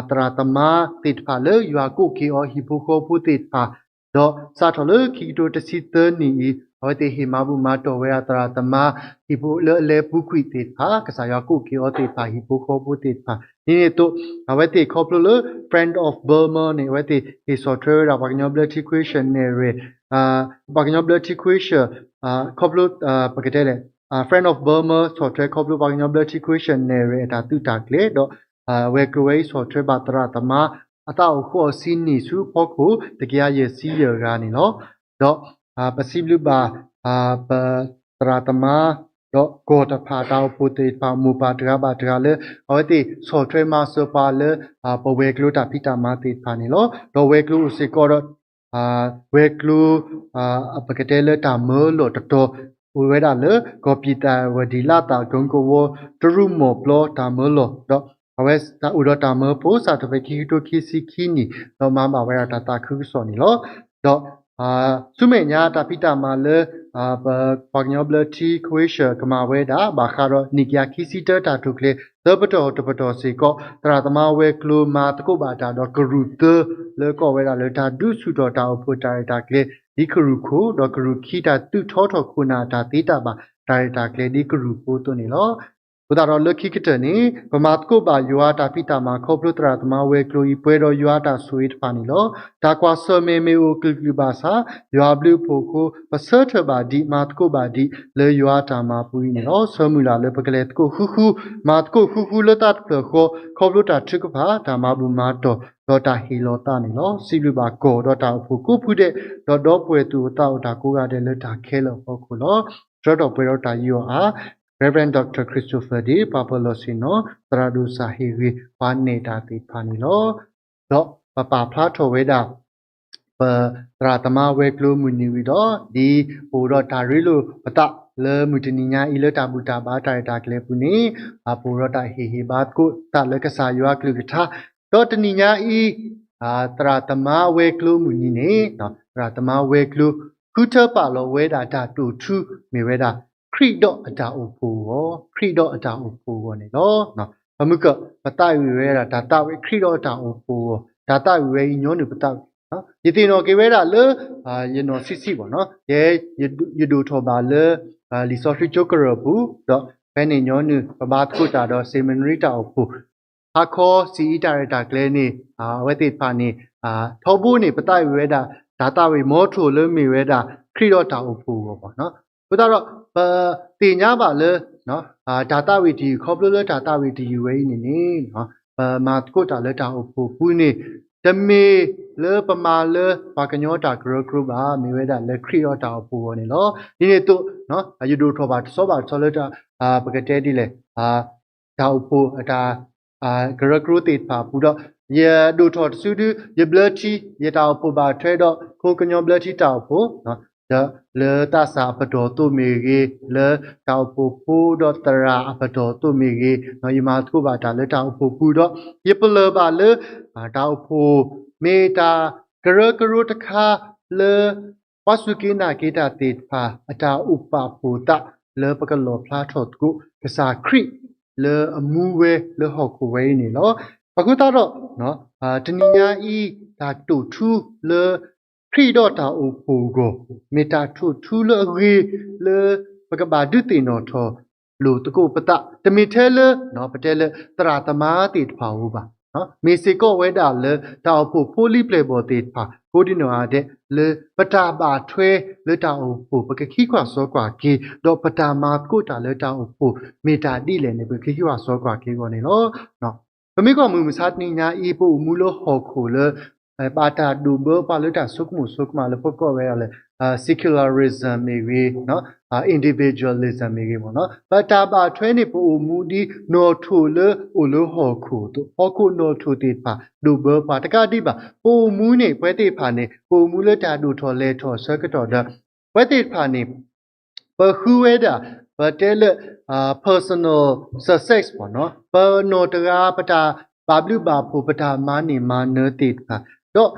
သရၣ်သမါသ့ၣ်တဖၣ်လၢယွၤကိးက့ၤအီၤဟံၣ်ဖိဃီဖိသ့ၣ်တဖၣ် ဒီးစးထီၣ်လၢခံကထိတဆံသၢနံၣ်အံၤ အဝဲသ့ၣ်ဟ့ၣ်မၤဘူၣ်မၤတီၢ်ဝဲဒၣ်သရၣ်သမါ ဟံၣ်ဖိလၢအလဲၤပူၤကွံာ်သ့ၣ်တဖၣ်, ကစၢ်ယွၤကိးက့ၤအီၤသ့ၣ်တဖၣ်, ဟံၣ်ဖိဃီဖိသ့ၣ်တဖၣ်, ဒ်န့ၣ်အသိး အဝဲသ့ၣ်ခီဖျိလၢ Friend of Burma န့ၣ် အဝဲသ့ၣ်ဟ့ၣ်ဆီၣ်ထွဲဝဲဒၣ် ပှၤကညီဘျၢထံခွ့ရှၢၣ်နဲၣ်ရွဲၣ် ပှၤကညီဘျၢထံခွ့ရှၢၣ် ခီဖျိ ပကတဲလဲၣ် Friend of Burma ဆီၣ်ထွဲခီဖျိပှၤကညီဘျၢထံခွ့ရှၢၣ်နဲၣ်ရွဲၣ်အတၢ်သုးတၢ်ကျဲၤ ဒီးဝဲၤကျိၤဝဲအံၤဆီၣ်ထွဲဘၣ်သရၣ်သမါ အသးအိၣ်ဃုအီးဆံနံၣ်ဆူဖီခိၣ် တကယၤယဲၢ်ဆံယဲၢ်ဂၤန့ၣ်လီၤ. ဒီးပစံးဘျုးဘၣ် ပသရၣ်သမါ ဒီးကီၢ်တဖၣ်တၢ်အိၣ်ဖှိၣ်သ့ၣ်တဖၣ် မိၢ်ပၢ်တဂၤဘၣ်တဂၤလၢ အဝဲသ့ၣ်ဆီၣ်ထွဲမၤစၢၤပှၤလၢ ပဝဲၤကျိၤတၢ်ဖံးတၢ်မၤသ့ၣ်တဖၣ်န့ၣ်လီၤ. ဒီးဝဲၤကျိၤအိၣ်စ့ၢ်ကီးဒီး ဝဲၤကျိၤ ပကတဲလၢတၢ်မၢလီၢ်တတီၤ အိၣ်ဝဲဒၣ်လၢ ကီၢ်ပံၤသးဝဒံးလးသး ကီၢ်ကဝီၤ တရူးမီၢ်ပျီတၢ်မၢလီၢ် ဒီးအဝဲအိၣ်ဒီးတၢ်မၢဖိ စးထီၣ်ဖဲခံကထိခံဆံခံနံၣ် ဒီးမၤဘၣ်ဝဲဒၣ်တၢ်သးခုကစီၣ်န့ၣ်လီၤ. ဒီးဆူမဲာ်ညါတၢ်ဖံးတၢ်မၤလၢ ပပှၤကညီဘျၢထံခွ့ရှၢၣ်ကမၤဝဲဒၣ် ဘၣ်ဃးဒီးနံၣ်ကယၤခံဆံတၢတၢ်ထူၣ်ဖျဲး သၢပတီၢ်တပတီၢ်စ့ၢ်ကီး သရၣ်သမါဝဲၤကျိၤမၤသကိးဘၣ်တၢ်ဒီးကရူၢ်သၢ လၢကိးဝဲဒၣ်လၢတၢ်ဒုးဆူၣ်ထီၣ်တၢ်အိၣ်ဖှိၣ်တၢ်ရဲၣ်တၢ်ကျဲၤ ဒ်ကရူၢ်ခိၣ် ဒီးကရူၢ်ခံတၢ်သုးထီထီၣ်ခိၣ်နၢ်တၢ်သ့တၢ်ဘၣ်တၢ်ရဲၣ်တၢ်ကျဲၤဒ်ကရူၢ်ဖိအသိးန့ၣ်လီၤ. အဃိသတးဒီးလၢခံကတၢၢ်န့ၣ် ပမၤသကိးဘၣ်ယွၤတၢ်ဖံးတၢ်မၤခီဖျိသရၣ်သမါဝဲၤကျိၤအံၤ ပှဲၤဒီးယွၤအတၢ်ဆိၣ်ဂ့ၤတဖၣ်န့ၣ်လီၤ. တၢ်ကွၢ်ဆၢၣ်မဲာ်မ့ၢ်အိၣ်ကလုာ်ကလုာ်ဘၣ်ဆၣ် ယွၤအဘျုးအဖှိၣ်အဃိ ပဆၢထၢၣ်ဘၣ်ဒံး မၤသကိးဘၣ်ဒံး လၢယွၤအတၢ်မၤပူၤအံၤန့ၣ်လီၤ. ဆၢမုၢ်လၢ်လၢပကလဲၤသကိးဃုဃု မၤသကိးဃုဃုလၢသးတဖျၢၣ်ဃီ ခီဖျိတၢ်ထုကဖၣ် တၢ်မၤဘူၣ်မၤတီၢ် ဒီးတၢ်ဟ့ၣ်လီၤသးန့ၣ်လီၤ. စံးဘျုးဘၣ်ကီၢ်ဒီးတၢ်အိၣ်ဖှိၣ်ကိးဖုဒဲး ဒီးဒီပုၢ်ဝဲၢ်သူၣ်အိၣ်သးအိၣ်တၢ်ကိးဂၤဒဲးလၢတၢ်ခဲလၢာ်အဖီခိၣ်လီၤ. ဆၢထီၣ်ပှဲၤဒီးတၢ်ယူးယီၣ်အါ Reverend Doctor Christopher ဒ် ပှၤပၢၤလီၢ်ဆ့ၣ်နီၤ သရၣ်ဒိၣ်စၢ်ဟ့ၣ်ဂ့ၤ ပှၤနဲၣ်တၢ်သ့ၣ်တဖၣ်န့ၣ်လီၤ. ဒီးပပာ်ဖျါထီၣ်ဝဲဒၣ် ပသရၣ်သမါဝဲၤကျိၤမုၢ်နံၤဝံၤဒီး ဒ်ပအိၣ်ဒီးတၢ်ရ့လိာ်ပသးလၢမုၢ်တနံၤညါအံၤလၢတၢ်ဘူၣ်တၢ်ဘါတၢ်ရဲၣ်တၢ်ကျဲၤအပူၤန့ၣ် ပအိၣ်ဒီးတၢ်ဟ့ၣ်ဂံၢ်ဟ့ၣ်ဘါသကိးသးလၢကစၢ်ယွၤအကလုၢ်ကထါ ဒီးတနံၤညါအံၤ သရၣ်သမါဝဲၤကျိၤမုၢ်နံၤန့ၣ် သရၣ်သမါဝဲၤကျိၤ ဃုထၢပာ်လီၤဝဲဒၣ်တၢ်တိာ်ထူမ့ၢ်ဝဲဒၣ် ခရံာ်ဒီးအတၢ်အိၣ်ဖှိၣ်အဂီၢ်, ခရံာ်ဒီးအတၢ်အိၣ်ဖှိၣ်အဂီၢ်န့ၣ်လီၤ. ပမုၢ်ကၢၢ် ပသးဝံၣ်ဝဲဒၣ်တၢ်သးဝံၣ် ခရံာ်ဒီးအတၢ်အိၣ်ဖှိၣ်အဂီၢ်, တၢ်သးဝံၣ်ဝဲအံၤညီနုၢ်ပသးဝံၣ် ယသ့ၣ်နီၣ်က့ၤဝဲဒၣ်လၢ ယနီၢ်ဆံးဆံးဘၣ်နီၤ, ယဲ ယဒိၣ်ထီၣ်ဘၣ်လၢ လံာ်စီဆှံကၠိကရၢၢ်ပူၤ, ဒီးဖဲန့ၣ်ညီနုၢ် ပဘါသကိးတၢ်ဒီး seminary တၢ်အိၣ်ဖှိၣ်, ဟါခီ စံးအံၤတၢ်ရဲၣ်တၢ်ကျဲၤန့ၣ် အဝဲသ့ၣ်တဖၣ်န့ၣ် ထီဘိန့ၣ် ပသးဝံၣ်ဝဲဒၣ် တၢ်သးဝံၣ်မီထိၣ်လၢမ့ၢ်ဝဲဒၣ် ခရံာ်ဒီးတၢ်အိၣ်ဖှိၣ်အဂီၢ်ဘၣ်နီၤ. အဃိသတးဒီး ပသ့ၣ်ညါဘၣ်လၢ တၢ်သးဝံၣ်တယုၢ် ခီဖျိလၢတၢ်သးဝံၣ်တယုၢ်ဝဲအံၤန့ၣ်န့ၣ် ပမၤသကိးတၢ်လၢတၢ်အိၣ်ဖှိၣ်ပူၤန့ၣ် တမ့ၢ်လၢပမၤလၢပှၤကညီတၢ်ကရၢကရိဘၣ်, မ့ၢ်ဝဲဒၣ်လၢခရံာ်ဒီးတၢ်အိၣ်ဖှိၣ်အဂီၢ်န့ၣ်လီၤ. ဒ်န့ၣ်အသိး ယဒိၣ်ထီၣ်ဘၣ်တဆီဘၣ်တဆီလၢ ပကတဲဒ်လဲၣ် တၢ်အိၣ်ဖှိၣ်အတၢ် ကရၢကရိသ့ၣ်တဖၣ်အပူၤဒီး ယဒိၣ်ထီၣ်တစုဒု ယဘျၢထံ ယတၢ်အိၣ်ဖှိၣ်ဘၣ်ထွဲဒီး ခိကညီဘျၢထံတၢ်အိၣ်ဖှိၣ် ဒီးလၢသးစၢ်အပတီၢ်သိးမ့ၢ်ဂ့ၤ, လၢတၢ်အိၣ်ဖှိၣ်ဖိဒီးသရၣ်အပတီၢ်သိးမ့ၢ်ဂ့ၤ, ယမၤသကိးဘၣ်တၢ်လၢတၢ်အိၣ်ဖှိၣ်ပူၤဒီး ယပလၢၢ်ဘၣ်လၢ တၢ်အိၣ်ဖှိၣ် မ့ၢ်တၢ်ကရၢကရိတခါလၢ ပှၤစူၢ်က့ၤနာ်က့ၤတၢ်သ့ၣ်တဖၣ် အတၢ်အိၣ်ပာ်ဖှိၣ်သးလၢပကလီၣ်ဖျါထီၣ်သကိး ကစၢ်ခရံာ် လၢအမူဝဲလၢဟီၣ်ခိၣ်ဝဲအံၤန့ၣ်လီၤ. အဃိသတးဒီး တနံၤညါအံၤ တၢ်တိာ်ထူလၢ ခရံာ်ဒီးတၢ်အိၣ်ဖှိၣ်အဂီၢ် မ့ၢ်တၢ်တိာ်ထူလၢအဂ့ၤလၢ ပကဘၣ်ဒုးသ့ၣ်နီၣ်ထီၣ်လိာ်သကိးပသး တမ့ၢ်ထဲလၢ ပတဲလၢသရၣ်သမါသ့ၣ်တဖၣ်အအိၣ်ဘၣ် မ့ၢ်စ့ၢ်ကီးဝဲဒၣ်လၢ တၢ်အိၣ်ဖှိၣ်ဖိလံၤပျဲၢ်ဘီၣ်သ့ၣ်တဖၣ် ကိးဒံနီၢ်ဂၤဒဲး လၢပတၢ်ဘၣ်ထွဲလၢတၢ်အိၣ်ဖှိၣ် ပကခံကွၢ်စီကွၢ်က့ၤ ဒီးပတၢ်မၤသကိးတၢ်လၢတၢ်အိၣ်ဖှိၣ် မ့ၢ်တၢ်ဒ်လဲၣ်န့ၣ် ပကခံကွၢ်စီကွၢ်က့ၤအဂီၢ်န့ၣ်လီၤ. ပမ့ၢ်ကွၢ်မုၢ်မဆါတနံၤညါအံၤ ပအိၣ်မူလၢဟီၣ်ခိၣ်လၢ ဘၣ်တၢ်ဒိၣ်ဘၢပှၤလၢတၢ်ဆိကမိၣ်ဆိကမးလၢပကိးဝဲဒၣ်လၢ secularism မ့ၢ်ဂ့ၤ, individualism မ့ၢ်ဂ့ၤမ့ၢ်နီၤ ပတၢ်ဘၣ်ထွဲန့ၣ် ပအိၣ်မူဒ်နီၣ်ထိၣ်လၢအိၣ်လၢဟီၣ်ခိၣ်အသိး ဟီၣ်ခိၣ်နီၣ်ထိၣ်သ့ၣ်တဖၣ် ဒိၣ်ဘၢပှၤတကးဒံးဘၣ် ပအိၣ်မူန့ၣ် ပဝဲသ့ၣ်တဖၣ်န့ၣ် ပအိၣ်မူလၢတၢ်ဒိၣ်ထီၣ်လဲၢ်ထီၣ်အဆၢကတီၢ်ဒီး ပဝဲသ့ၣ်တဖၣ်န့ၣ် ပဃုဝဲဒၣ် ပတဲလၢ personal success မ့ၢ်နီၤ ပနီၢ်တဂၤ ပတၢ်ဘၣ်ဘျုးဘၣ်ဖှိၣ် ပတၢ်မၤန့ၢ်မၤနၢၤသ့ၣ်တဖၣ် ဒီး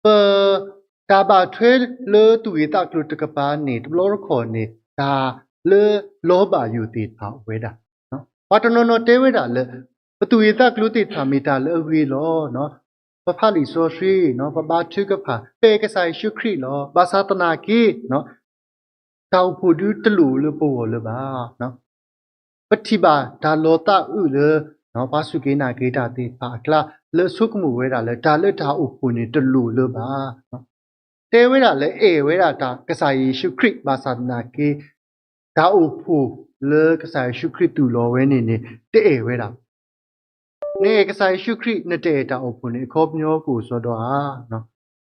ပ တၢ်ဘၣ်ထွဲလၢသူၣ်ဂ့ၢ်သးကျိၤတကပၤန့ၣ် တဘျီတခီၣ်န့ၣ် တၢ်လၢလီၤဘၣ်ယိၣ်သ့ၣ်တဖၣ်အိၣ်ဝဲဒၣ်. ပှၤတနီၤနီၤတဲဝဲဒၣ်လၢ ပသူၣ်ဂ့ၢ်သးကျိၤသ့ၣ်တဖၣ်မ့ၢ်တၢ်လၢအဂ့ၤလီၤ. ပဖးလံာ်စီဆှံ, ပဘါထုကဖၣ်, ပအဲၣ်ကစၢ်ယ့ၣ်ၡူးခရံာ်လီၤ. ဘၣ်ဆၣ်သနာ်က့ တၢ်အိၣ်ဖှိၣ်ဒုတလိၣ်လၢပဂီၢ်လၢၤဘၣ်. ပထံၣ်ဘၣ်တၢ်လီၤသးအုးလၢ ပှၤစူၢ်က့ၤနာ်က့ၤတၢ်သ့ၣ်တဖၣ်အကျါ လၢအဆိကမိၣ်ဝဲဒၣ်လၢ တၢ်လၢတၢ်အိၣ်ဖှိၣ်န့ၣ်တလိၣ်လၢၤဘၣ်. တဲဝဲဒၣ်လၢအဲၣ်ဝဲဒၣ်တၢ်ကစၢ်ယ့ၣ်ၡူးခရံာ် ဘၣ်ဆၣ်သနာ်က့ တၢ်အိၣ်ဖှိၣ်လၢကစၢ်ယ့ၣ်ၡူးခရံာ်သူၣ်လီၤဝဲန့ၣ်န့ၣ် တအဲၣ်ဝဲဒၣ် နအဲၣ်ကစၢ်ယ့ၣ်ၡူးခရံာ် နတအဲၣ်တၢ်အိၣ်ဖှိၣ်န့ၣ် အခီပညီကအိၣ်စီဒီဧါ.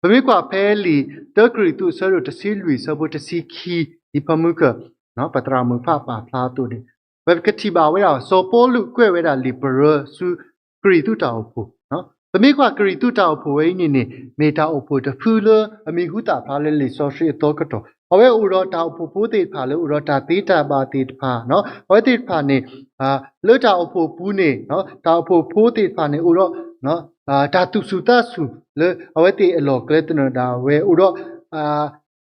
ပမ့ၢ်ကွၢ်ဖဲလံာ်တၢကရံၣ်သူး အဆၢဒိၣ်တဆံလွံၢ် အဆၢဖိတဆံခံ ဒ်ဖၢမုၢ်ကၢၢ် ပသရၣ်မုၣ်ဖးပာ်ဖျါအသိးန့ၣ် ပကထံၣ်ဘၣ်ဝဲဒၣ် စီၤပီလူးကွဲးဝဲဒၣ်လံာ်ပရၢဆူကရံၣ်သူးတၢ်အိၣ်ဖှိၣ် ပမ့ၢ်ကွၢ်ကရံၣ်သူးတၢ်အိၣ်ဖှိၣ်ဝဲအံၤန့ၣ်န့ၣ် မ့ၢ်တၢ်အိၣ်ဖှိၣ်တဖုလၢအမံၤဟူသၣ်ဖျါလၢလံာ်စီဆှံအသီကတီၢ် အဝဲအိၣ်ဒီးတၢ်အိၣ်ဖှိၣ်ဖိသ့ၣ်တဖၣ်လၢအိၣ်ဒီးတၢ်သ့တၢ်ဘၣ်သ့ၣ်တဖၣ် အဝဲသ့ၣ်တဖၣ်န့ၣ် လၢတၢ်အိၣ်ဖှိၣ်ပူၤန့ၣ် တၢ်အိၣ်ဖှိၣ်ဖိသ့ၣ်တဖၣ်န့ၣ် အိၣ်ဒီး တၢ်သူၣ်ဆူၣ်သးဆူၣ်လၢအဝဲသ့ၣ်အလီၢ်ကျဲသနၢၣ်ဒၣ်ဝဲ အိၣ်ဒီး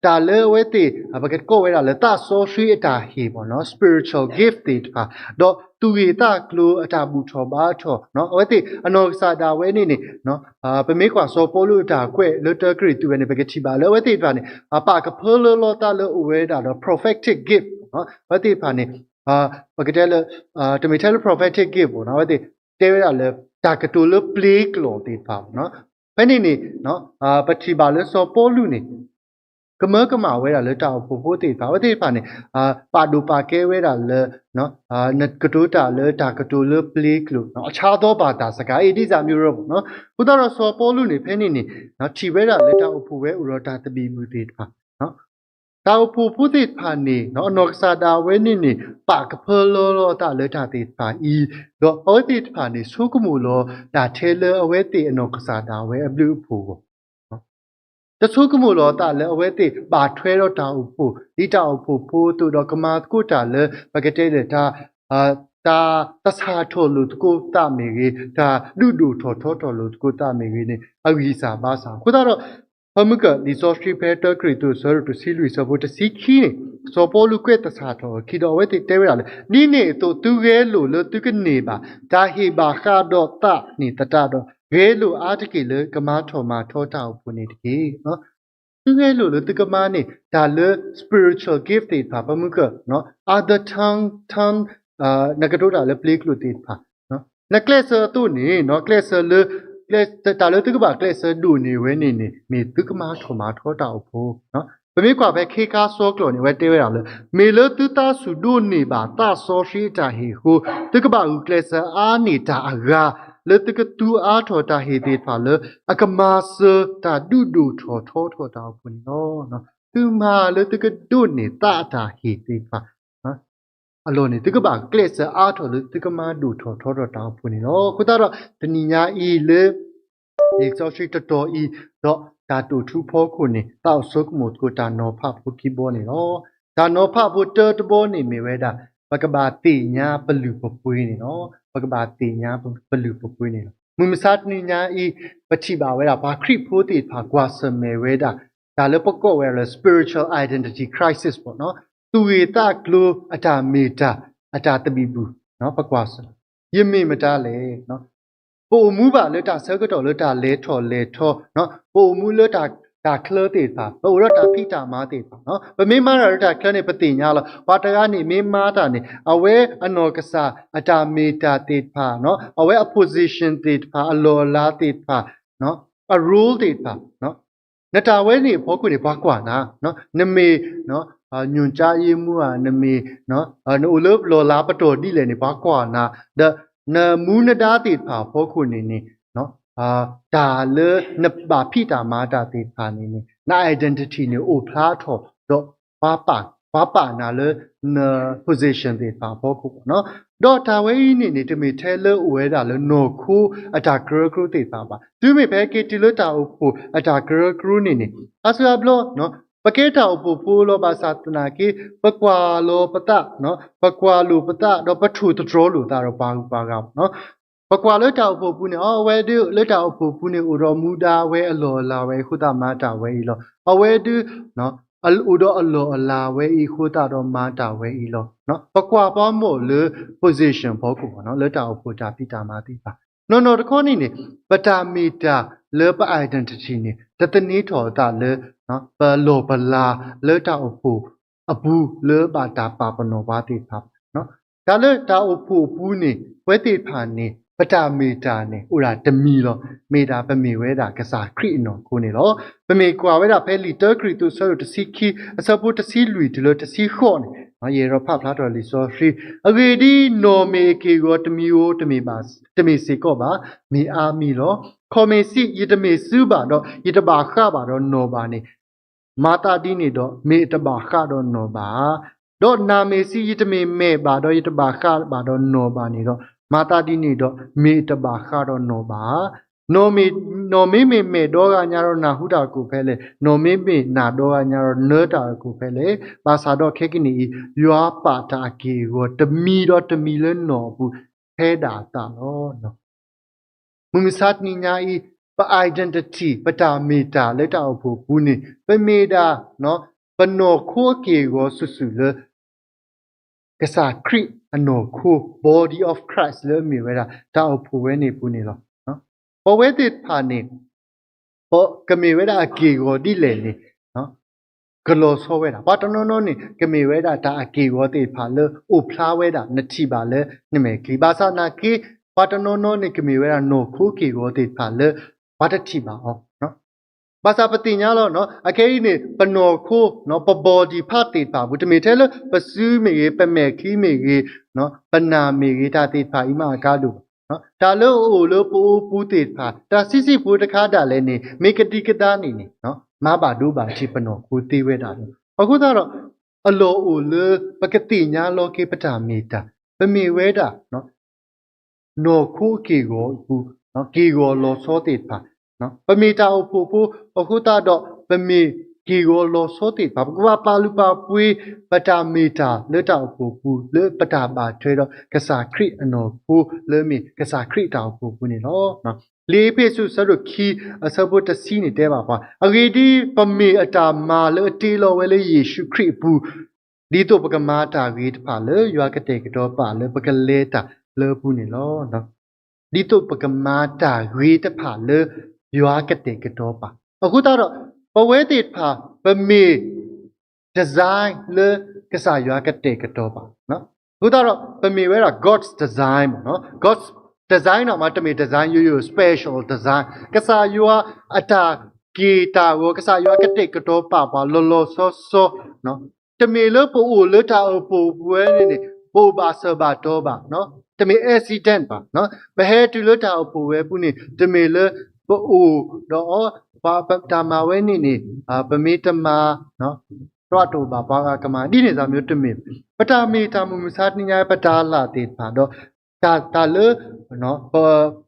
တၢ်လၢအဝဲသ့ၣ် ပကကိးဝဲဒၣ်လၢသးစီဆှံအတၢ်ဟ့ၣ် ပေါ့နော်, spiritual gift သ့ၣ်တဖၣ် ဒီးသူၣ်ဂ့ၢ်သးကျိၤအတၢ်ဘူၣ်ထီၣ်ဘါထီၣ် အဝဲသ့ၣ်အနီၢ်ကစၢ်ဒၣ်ဝဲန့ၣ်န့ၣ် ပမ့ၢ်ကွၢ်စီၤပီလူးအတၢ်ကွဲးလၢတၢကရံၣ်သူးဝဲန့ၣ် ပကထံၣ်ဘၣ်လၢအဝဲသ့ၣ်တဖၣ်န့ၣ် ပာ်ကဖၢလၢလီၤသးလၢအိၣ်ဝဲဒၣ်ဒီး prophetic gift အဝဲသ့ၣ်တဖၣ်န့ၣ် ပကတဲလၢ တမ့ၢ်ထဲလၢ prophetic gift ပေါ့နော်, အဝဲသ့ၣ်တဲဝဲဒၣ်လၢ တၢ်ကတိၤလၢပျ့ၤကျိာ်သ့ၣ်တဖၣ် ဖဲန့ၣ်န့ၣ် ပထံၣ်ဘၣ်လၢစီၤပီလူးန့ၣ် ကမၢကမၣ်ဝဲဒၣ်လၢတၢ်အိၣ်ဖှိၣ်ဖိသ့ၣ်တဖၣ် အဝဲသ့ၣ်တဖၣ်န့ၣ် ပာ်ဒိၣ်ပာ်ကဲဝဲဒၣ်လၢ နကတိၤတၢ်လၢတၢ်ကတိၤလၢပျ့ၤကျိာ် အခြားသောဘာသာစကား ဒ်စၢ်မံရၢ ပေါ့နော်, အဃိသတးဒီးစီၤပီလူးန့ၣ် ဖဲန့ၣ်န့ၣ် ထံၣ်ဝဲဒၣ်လၢတၢ်အိၣ်ဖှိၣ်ဝဲအိၣ်ဒီးတၢ်သဘံၣ်ဘုၣ်သ့ၣ်တဖၣ် တၢ်အိၣ်ဖှိၣ်ဖိသ့ၣ်တဖၣ်န့ၣ် အနီၢ်ကစၢ်ဒၣ်ဝဲန့ၣ်န့ၣ် ပာ်ကဖၢလၢလီၤသးလၢတၢ်သ့ၣ်တဖၣ်အံၤ ဒီးအဝဲသ့ၣ်တဖၣ်န့ၣ် ဆိကမိၣ်လီၤတၢ်ထဲလၢအဝဲသ့ၣ်အနီၢ်ကစၢ်ဒၣ်ဝဲအဘျုးအဖှိၣ်အဂီၢ် တဆိကမိၣ်လီၤသးလၢအဝဲသ့ၣ်ဘၣ်ထွဲဒီးတၢ်အိၣ်ဖှိၣ် ဒ်တၢ်အိၣ်ဖှိၣ်ဖိအသိးဒီးကမၤသကိးတၢ်လၢ ပကတဲလၢ တၢ်သဆၣ်ထီၣ်လိာ်သကိးသးမ့ၢ်ဂ့ၤ, တၢ်ဒုးဒိၣ်ထီၣ်ထီထီၣ်လိာ်သကိးသးမ့ၢ်ဂ့ၤန့ၣ် အဂံၢ်စၢ်ဘါစၢ်. အဃိသတးဒီး ဖၢမုၢ်ကၢၢ် လံာ်စီဆှံဖဲတၢကရံၣ်သူး အဆၢဒိၣ်တဆံလွံၢ် အဆၢဖိတဆံခံန့ၣ် စီၤပီလူးကွဲးသဆၣ်ထီၣ်အခံဒီး အဝဲသ့ၣ်တဲဝဲဒၣ်လၢ ဒ်န့ၣ်အသိး သုဂဲၤလိာ်လၢသုကန့ၢ်ဘၣ် တၢ်ဟ့ၣ်ဘၣ်ဃးဒီးသးန့ၣ်သတးဒီး ဂဲၤလိာ်အါတက့ၢ်လၢကမၤထီၣ်မၤထီတၢ်အိၣ်ဖှိၣ်န့ၣ်တက့ၢ်. သုဂဲၤလိာ်လၢသုကမၤန့ၢ်တၢ်လၢ spiritual gift သ့ၣ်တဖၣ် ဖၢမုၢ်ကၢၢ် other tongue, tongue, နကတိၤတၢ်လၢပျ့ၤကျိာ်သ့ၣ်တဖၣ် နကျဲးစၢးအသိးန့ၣ် ကျဲးစၢးလၢ တၢ်လၢသုကဘၣ်ကျဲးစၢးဒိးန့ၢ်ဝဲန့ၣ်န့ၣ် မ့ၢ်သုကမၤထီၣ်မၤထီတၢ်အိၣ်ဖှိၣ်. ပမ့ၢ်ကွၢ်ဖဲခ့ခါစီကျိာ်န့ၣ် အဝဲတဲဝဲဒၣ်လၢ မ့ၢ်လၢသုသးဆူၣ်ဒိးန့ၢ်ဘၣ်သးစီဆှံအတၢ်ဟ့ၣ်အဃိ သုကဘၣ်ဂုာ်ကျဲးစၢးအါန့ၢ်တၢ်အဂၤ လၢသုကသူအါထီၣ်တၢ်ဟ့ၣ်သ့ၣ်တဖၣ်လၢ အကမၤစၢၤတၢ်ဒုးဒိၣ်ထီၣ်ထီထီၣ်တၢ်အိၣ်ဖှိၣ်န့ၣ်လီၤ. သုမၤလၢသုကဒိးန့ၢ်သးအတၢ်ဟ့ၣ်သ့ၣ်တဖၣ် အလီၢ်န့ၣ် သုကဘၣ်ကျဲးစၢးအါထီၣ်လၢသုကမၤဒိၣ်ထီၣ်ထီထီၣ်တၢ်အိၣ်ဖှိၣ်န့ၣ်လီၤ. အဃိသတးဒီး တနံၤညါအံၤလၢ လံာ်စီဆှံတတီၤအံၤ ဒီးတၢ်တိာ်ထူဖီခိၣ်န့ၣ် သးအိၣ်ဆိကမိၣ်သကိးတၢ်နီၤဖးဖိခံဘီန့ၣ်လီၤ. တၢ်နီၤဖးဖိတၢတဘီန့ၣ်မ့ၢ်ဝဲဒၣ် ပကဘၣ်သ့ၣ်ညါပလုၢ်ပပှ့ၤန့ၣ်လီၤ. ပကဘၣ်သ့ၣ်ညါပလုၢ်ပပှ့ၤန့ၣ်လီၤ. မုၢ်မဆါတနံၤညါအံၤ ပထံၣ်ဘၣ်ဝဲဒၣ် ပှၤခရံာ်ဖိသ့ၣ်တဖၣ်ကွၢ်ဆၢၣ်မဲာ်ဝဲဒၣ် တၢ်လၢပကိးဝဲဒၣ်လၢ spiritual identity crisis ပေါ့နော်, သူၣ်ဂ့ၢ်သးကျိၤအတၢ်မ့ၢ်တၢ် အတၢ်သဘံၣ်ဘုၣ် ပကွၢ်ဆၢၣ် ယမ့ၢ်မတၤလဲၣ်. ပအိၣ်မူဘၣ်လၢတၢ်ဆၢကတီၢ်လၢတၢ်လဲၤထီၣ်လဲၤထီ, ပအိၣ်မူလၢတၢ်ချၢသ့ၣ်တဖၣ်, ပအိၣ်ဒီးတၢ်ဖံးတၢ်မၤသ့ၣ်တဖၣ်, ပမ့ၢ်မၤတၢ်လၢတၢ်ချၢန့ၣ် ပသ့ၣ်ညါလီၤ. ပှၤတဂၤန့ၣ်မ့ၢ်မၤတၢ်န့ၣ် အဝဲအနီၢ်ကစၢ်အတၢ်မ့ၢ်တၢ်သ့ၣ်တဖၣ်, အဝဲအ position သ့ၣ်တဖၣ်, အလီၢ်အလၤသ့ၣ်တဖၣ်, အ role သ့ၣ်တဖၣ် နတၢ်ဝဲန့ၣ်အဖီခိၣ်န့ၣ် ပှၤကွၢ်နၤ, နမ့ၢ် ညွှန်ကြားရေးမှူး ဧါ, နမ့ၢ် နအိၣ်လၢလီၢ်လၤပတီၢ်ဒ်လဲၣ်န့ၣ် ပှၤကွၢ်နၤ, ဒီးနမူနဒါသ့ၣ်တဖၣ်အဖီခိၣ်န့ၣ်န့ၣ် တၢ်လၢနဘၣ်ဖံးတၢ်မၤတၢ်သ့ၣ်တဖၣ်န့ၣ်န့ၣ် န identity န့ၣ် အိၣ်ဖျါထီၣ် ဒီး ပှၤပာ်နၤလၢန position သ့ၣ်တဖၣ်အဖီခိၣ် ပေါ့နော်. ဒီးတၢ်ဝဲအံၤန့ၣ်န့ၣ် တမ့ၢ်ထဲလၢအိၣ်ဝဲဒၣ်လၢနီၢ်ခိအတၢ်ကရၢကရိသ့ၣ်တဖၣ်ဘၣ်. တုၤမ့ၢ်ဖဲက့ၤတုၤလၢတၢ်အိၣ်ဖှိၣ်အတၢ်ကရၢကရိန့ၣ်န့ၣ် အါစုအါဘျီ ပကဲတၢ်အိၣ်ဖှိၣ်ဖိလီၤ. ဘၣ်ဆၣ်သနာ်က့ ပကွၢ်လီၤပသး, ပကွၢ်လိာ်ပသး ဒီးပထိၣ်သတြီၤလိာ်သးဒီးပှၤဂုၤပှၤဂၤ ပေါ့နော်. ပကွၢ်လၢတၢ်အိၣ်ဖှိၣ်ပူၤန့ၣ် အဝဲဒုးလၢတၢ်အိၣ်ဖှိၣ်ပူၤန့ၣ် အိၣ်ဒီးမူဒါဝဲ အလီၢ်အလၤဝဲအဃိသတးမၤတၢ်ဝဲအံၤလီၤ. အဝဲဒုး အိၣ်ဒီးအလီၢ်အလၤဝဲအံၤအဃိသတးဒီးမၤတၢ်ဝဲအံၤလီၤ. ပကွၢ်ပှၤမီၢ်လၢ position ဖီခိၣ် ပေါ့နော်, လၢတၢ်အိၣ်ဖှိၣ်တၢ်ဖံးတၢ်မၤသ့ၣ်တဖၣ် နီၢ်နီၢ်တခီန့ၣ်န့ၣ် ပတၢ်မ့ၢ်တၢ်လၢပ identity န့ၣ် တသန့ၤထီၣ်အသးလၢ ပလီၢ်ပလၤလၢတၢ်အိၣ်ဖှိၣ်အပူၤ လၢဘၣ်တၢ်ပာ်ပနီၣ်ပှၤသ့ၣ်တဖၣ်ဘၣ်. တၢ်လၢတၢ်အိၣ်ဖှိၣ်အပူၤန့ၣ် ပဝဲသ့ၣ်တဖၣ်န့ၣ် ပတၢ်မ့ၢ်တၢ်န့ၣ် အိၣ်ဒၣ်တမံၤလီၤ. မ့ၢ်ဒၣ်ပမ့ၢ်ဝဲဒၣ်ကစၢ်ခရံာ်အနီၢ်ခိန့ၣ်လီၤ. ပမ့ၢ်ကွၢ်ဝဲဒၣ်ဖဲလံာ်တၢကရံၣ်သူး အဆၢဒိၣ်တဆံခံ အဆၢဖိတဆံလွံၢ်တုၤလၢတဆံဃိးန့ၣ် ယအဲၣ်ဒိးဖးဖျါထီၣ်လံာ်စီဆှံ, အဂ့ၢ်ဒ်အံၤ, နီၢ်မ့ၢ်အက့ၢ်အဂီၤတမံၤဧိၤ တမ့ၢ်ဘၣ်, တမ့ၢ်စ့ၢ်ကီးဘၣ်, မ့ၢ်အါမံၤလီၤ. ခီၣ်မ့ၢ်စံး, ယတမ့ၢ်စုဘၣ်ဒီး ယတဘၣ်ဃးဘၣ်ဒီးနီၢ်ဘၣ်န့ၣ်, မၤသးဒ်န့ၣ်ဒီး မ့ၢ်အတဘၣ်ဃးဒီးနီၢ်ဘၣ်ဧါ. ဒီးနၢ်မ့ၢ်စံး, ယတမ့ၢ်မဲာ်ဘၣ်ဒီး ယတဘၣ်ဃးဘၣ်ဒီးနီၢ်ဘၣ်န့ၣ်ဒီး, မၤသးဒ်န့ၣ်ဒီး မ့ၢ်အတဘၣ်ဃးဒီးနီၢ်ဘၣ်ဧါ. နီၢ်မ့ၢ်, နီၢ်မ့မ့ၢ်မဲာ်ဒီဂၤညါဒီး နၢ်ဟူတၢ်အခိၣ်ဖဲလဲၣ်, နီၢ်မ့မ့ၢ်နၢ်ဒီဂၤညါဒီး နၢတၢ်အခိၣ်ဖဲလဲၣ်. ဘၣ်ဆၣ်ဒီးခဲကနံၣ်အံၤ ယွၤပာ်တၢ်အက့ၢ်အဂီၤ တမံၤဒီးတမံၤလၢနီၢ်အပူၤ ဖဲဒၣ်အသးလီၤ. မုၢ်မဆါတနံၤညါအံၤ ပ identity ပတၢ်မ့ၢ်တၢ်လၢတၢ်အိၣ်ဖှိၣ်အပူၤန့ၣ် ပမ့ၢ်ဒၣ် ပနီၢ်ခိအက့ၢ်အဂီၤစုာ်စုာ်လၢ ကစၢ်ခရံာ်အနီၢ်ခိ body of Christ လၢအမ့ၢ်ဝဲဒၣ် တၢ်အိၣ်ဖှိၣ်ဝဲန့ၣ်အပူၤန့ၣ်လီၤ. ပဝဲသ့ၣ်တဖၣ်န့ၣ် ပကမ့ၢ်ဝဲဒၣ်အက့ၢ်အဂီၤဒ်လဲၣ်န့ၣ် ကလီၤဆီဝဲဒၣ်. ပှၤတနီၤနီၤန့ၣ် ကမ့ၢ်ဝဲဒၣ်တၢ်အက့ၢ်အဂီၤသ့ၣ်တဖၣ်လၢအိၣ်ဖျါဝဲဒၣ် နထံၣ်ဘၣ်လၢနမဲာ်ချံ. ဘၣ်ဆၣ်နာ်က့ ပှၤတနီၤနီၤန့ၣ် ကမ့ၢ်ဝဲဒၣ်နီၢ်ခိက့ၢ်ဂီၤသ့ၣ်တဖၣ်လၢ ပှၤတထံၣ်ဘၣ်အီၤ. ဘၣ်ဆၣ်ပသ့ၣ်ညါလီၤ အခဲအံၤန့ၣ် ပနီၢ်ခိ ပ body part သ့ၣ်တဖၣ်အပူၤ တမ့ၢ်ထဲလၢ ပစုမ့ၢ်ဂ့ၤ, ပမဲာ်ချံမ့ၢ်ဂ့ၤ, ပနၢ်မ့ၢ်ဂ့ၤ တၢ်သ့ၣ်တဖၣ်အံၤမးအကါဒိၣ်ဘၣ်. တၢ်လၢအအိၣ်လၢပအိၣ်ပူၤသ့ၣ်တဖၣ် တၢ်ဆံးဆံးဖိတခါဒၣ်လဲာ်န့ၣ် မ့ၢ်ကဒံကဒါန့ၣ်န့ၣ် မၤဘၣ်ဒိဘၣ်ထံးပနီၢ်ခိသ့ဝဲဒၣ်လီၤ. အဃိသတးဒီး အလီၢ်အိၣ်လၢပကသ့ၣ်ညါလီၤက့ၤပတၢ်မ့ၢ်တၢ်, ပမ့ၢ်ဝဲဒၣ် နီၢ်ခိအက့ၢ်ဂီၤအပူၤ, က့ၢ်ဂီၤလီၤဆီသ့ၣ်တဖၣ်, ပမ့ၢ်တၢ်အိၣ်ဖှိၣ်ဖိ အဃိသတးဒီး ပမ့ၢ်က့ၢ်ဂီၤလီၤဆီသ့ၣ်တဖၣ် ပကဘၣ်ပာ်လုၢ်ပာ်ပှ့ၤ ပတၢ်မ့ၢ်တၢ်လၢတၢ်အိၣ်ဖှိၣ်ပူၤ လၢပတၢ်ဘၣ်ထွဲဒီးကစၢ်ခရံာ်အနီၢ်ခိ လၢအမ့ၢ်ကစၢ်ခရံာ်တၢ်အိၣ်ဖှိၣ်ပူၤန့ၣ်လီၤ. လံာ်အ့းဖ့းစူး အဆၢဒိၣ်ခံ အဆၢဖိတဆံန့ၣ်တဲဘၣ်ပှၤ, အဂ့ၢ်ဒ်အံၤ, ပမ့ၢ်အတၢ်မၤလၢအတ့လီၤဝဲလၢယ့ၣ်ၡူးခရံာ်အပူၤ ဒ်သိးပကမၤတၢ်ဂ့ၤတဖၣ်လၢယွၤကတဲာ်ကတီၤပာ်လၢပကလဲၤတၢ်လၢအပူၤန့ၣ်လီၤ. ဒ်သိးပကမၤတၢ်ဂ့ၤတဖၣ်လၢယွၤကတဲာ်ကတီၤပာ်. အဃိသတးဒီး ပဝဲသ့ၣ်တဖၣ် ပမ့ၢ် design လၢကစၢ်ယွၤကတဲာ်ကတီၤပာ်. အဃိသတးဒီး ပမ့ၢ်ဝဲဒၣ် God's design မ့ၢ်နီၤ, God's design နီၤ မ့တမ့ၢ် design ယိယိ special design ကစၢ်ယွၤအတၢ်က့ၢ်တၢ်ဂီၤ, ကစၢ်ယွၤကတဲာ်ကတီၤပာ်ပှၤလီၤလီၤဆီဆီ, တမ့ၢ်လၢပအိၣ်လၢတၢ်အိၣ်ဖှိၣ်ပူၤဝဲန့ၣ်န့ၣ် ပအိၣ်ဘၣ်စၢၤဘၣ်တီဘၣ်, တမ့ၢ် accident ဘၣ်, ပဟဲတုၤလၢတၢ်အိၣ်ဖှိၣ်ဝဲပူၤန့ၣ် တမ့ၢ်လၢပအိၣ်ဒီး ပတၢ်မၤဝဲန့ၣ်န့ၣ် ပမ့ၢ်တမၤ တၢ်တအိၣ်ဘၣ်ပှၤဂၤကမၤ ဒ်န့ၣ်သးမ့ၢ်တမ့ၢ်, ပတၢ်မ့ၢ်တၢ်မုၢ်မဆါတနံၤညါ ပတၢ်လၢ်သ့ၣ်တဖၣ်ဒီး တၢ် တၢ်လၢ ပ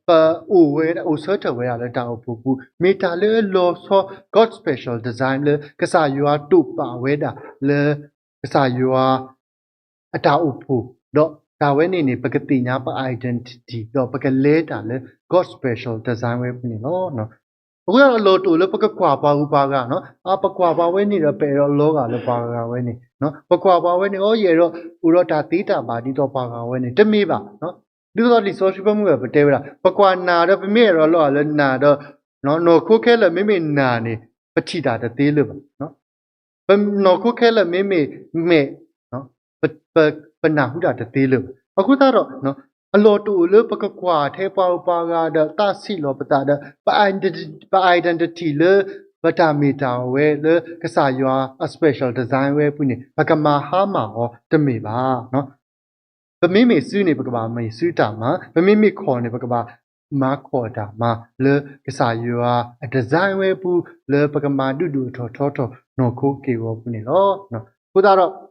ပအိၣ်ဝဲ အိၣ်ဆၢထၢၣ်ဝဲဒၣ်လၢတၢ်အိၣ်ဖှိၣ်ပူၤ မ့ၢ်တၢ်လၢအလီၤဆီ God's special design လၢကစၢ်ယွၤတိာ်ပာ်ဝဲဒၣ်လၢ ကစၢ်ယွၤ အတၢ်အိၣ်ဖှိၣ်, ဒီးတၢ်ဝဲန့ၣ်န့ၣ် ပကသ့ၣ်ညါပ identity ဒီးပကလဲၤတၢ်လၢ God's special design ဝဲပူၤန့ၣ်လီၤ. အဃိသတးဒီးအလီၢ်တအိၣ်လၢပကကွၢ်ပှၤဂုၤပှၤဂၤနီၤ, အါ ပကွၢ်ပှၤဝဲန့ၣ်ဒီး ပအဲၣ်ဒိးလီၤဂာ်လၢပှၤဂၤဝဲန့ၣ်, ပကွၢ်ပှၤဝဲန့ၣ် အိ ယအဲၣ်ဒိးအိၣ်ဒီးတၢ်သ့တၢ်ဘၣ်ဒ်သိးပှၤဂၤဝဲန့ၣ် တမ့ၢ်ဘၣ်. ဒ်သိးလံာ်စီဆှံဖဲမုၢ်ဂီၤပတဲဝဲဒၣ် ပကွၢ်နၢ်ဒီး ပမ့ၢ်အဲၣ်ဒိးလီၤဂာ်လၢနၢ်ဒီး နီၢ်ခိခဲလၢာ်မ့မ့ၢ်နၢ်န့ၣ် ပထံၣ်တၢ်တသ့လၢၤဘၣ်. ပနီၢ်ခိခဲလၢာ်မ့မ့ၢ်မဲာ် ပ ပနၢ်ဟူတၢ်တသ့လၢၤဘၣ်. အဃိသတးဒီး အလီၢ်တအိၣ်လၢပကကွၢ်ထဲပှၤဂုၤပှၤဂၤဒီးသးဆံးလီၤပသးဒီး ပ identity လၢ ပတၢ်မ့ၢ်တၢ်ဝဲလၢကစၢ်ယွၤအ special design ဝဲပူၤန့ၣ် ပကမၤဟါမၢ်အီၤတမ့ၢ်ဘၣ်. ပမ့မ့ၢ်စုန့ၣ် ပကဘၣ်မ့ၢ်စုတၢ်မၤ, ပမ့မ့ၢ်ခီၣ်န့ၣ် ပကဘၣ်မၤခီၣ်တၢ်မၤ လၢကစၢ်ယွၤအ design ဝဲပူၤ လၢပကမၤဒုးဒိၣ်ထီၣ်ထီထီၣ်နီၢ်ခိက့ၢ်ဂီၤပူၤန့ၣ်လီၤ. အဃိသတးဒီး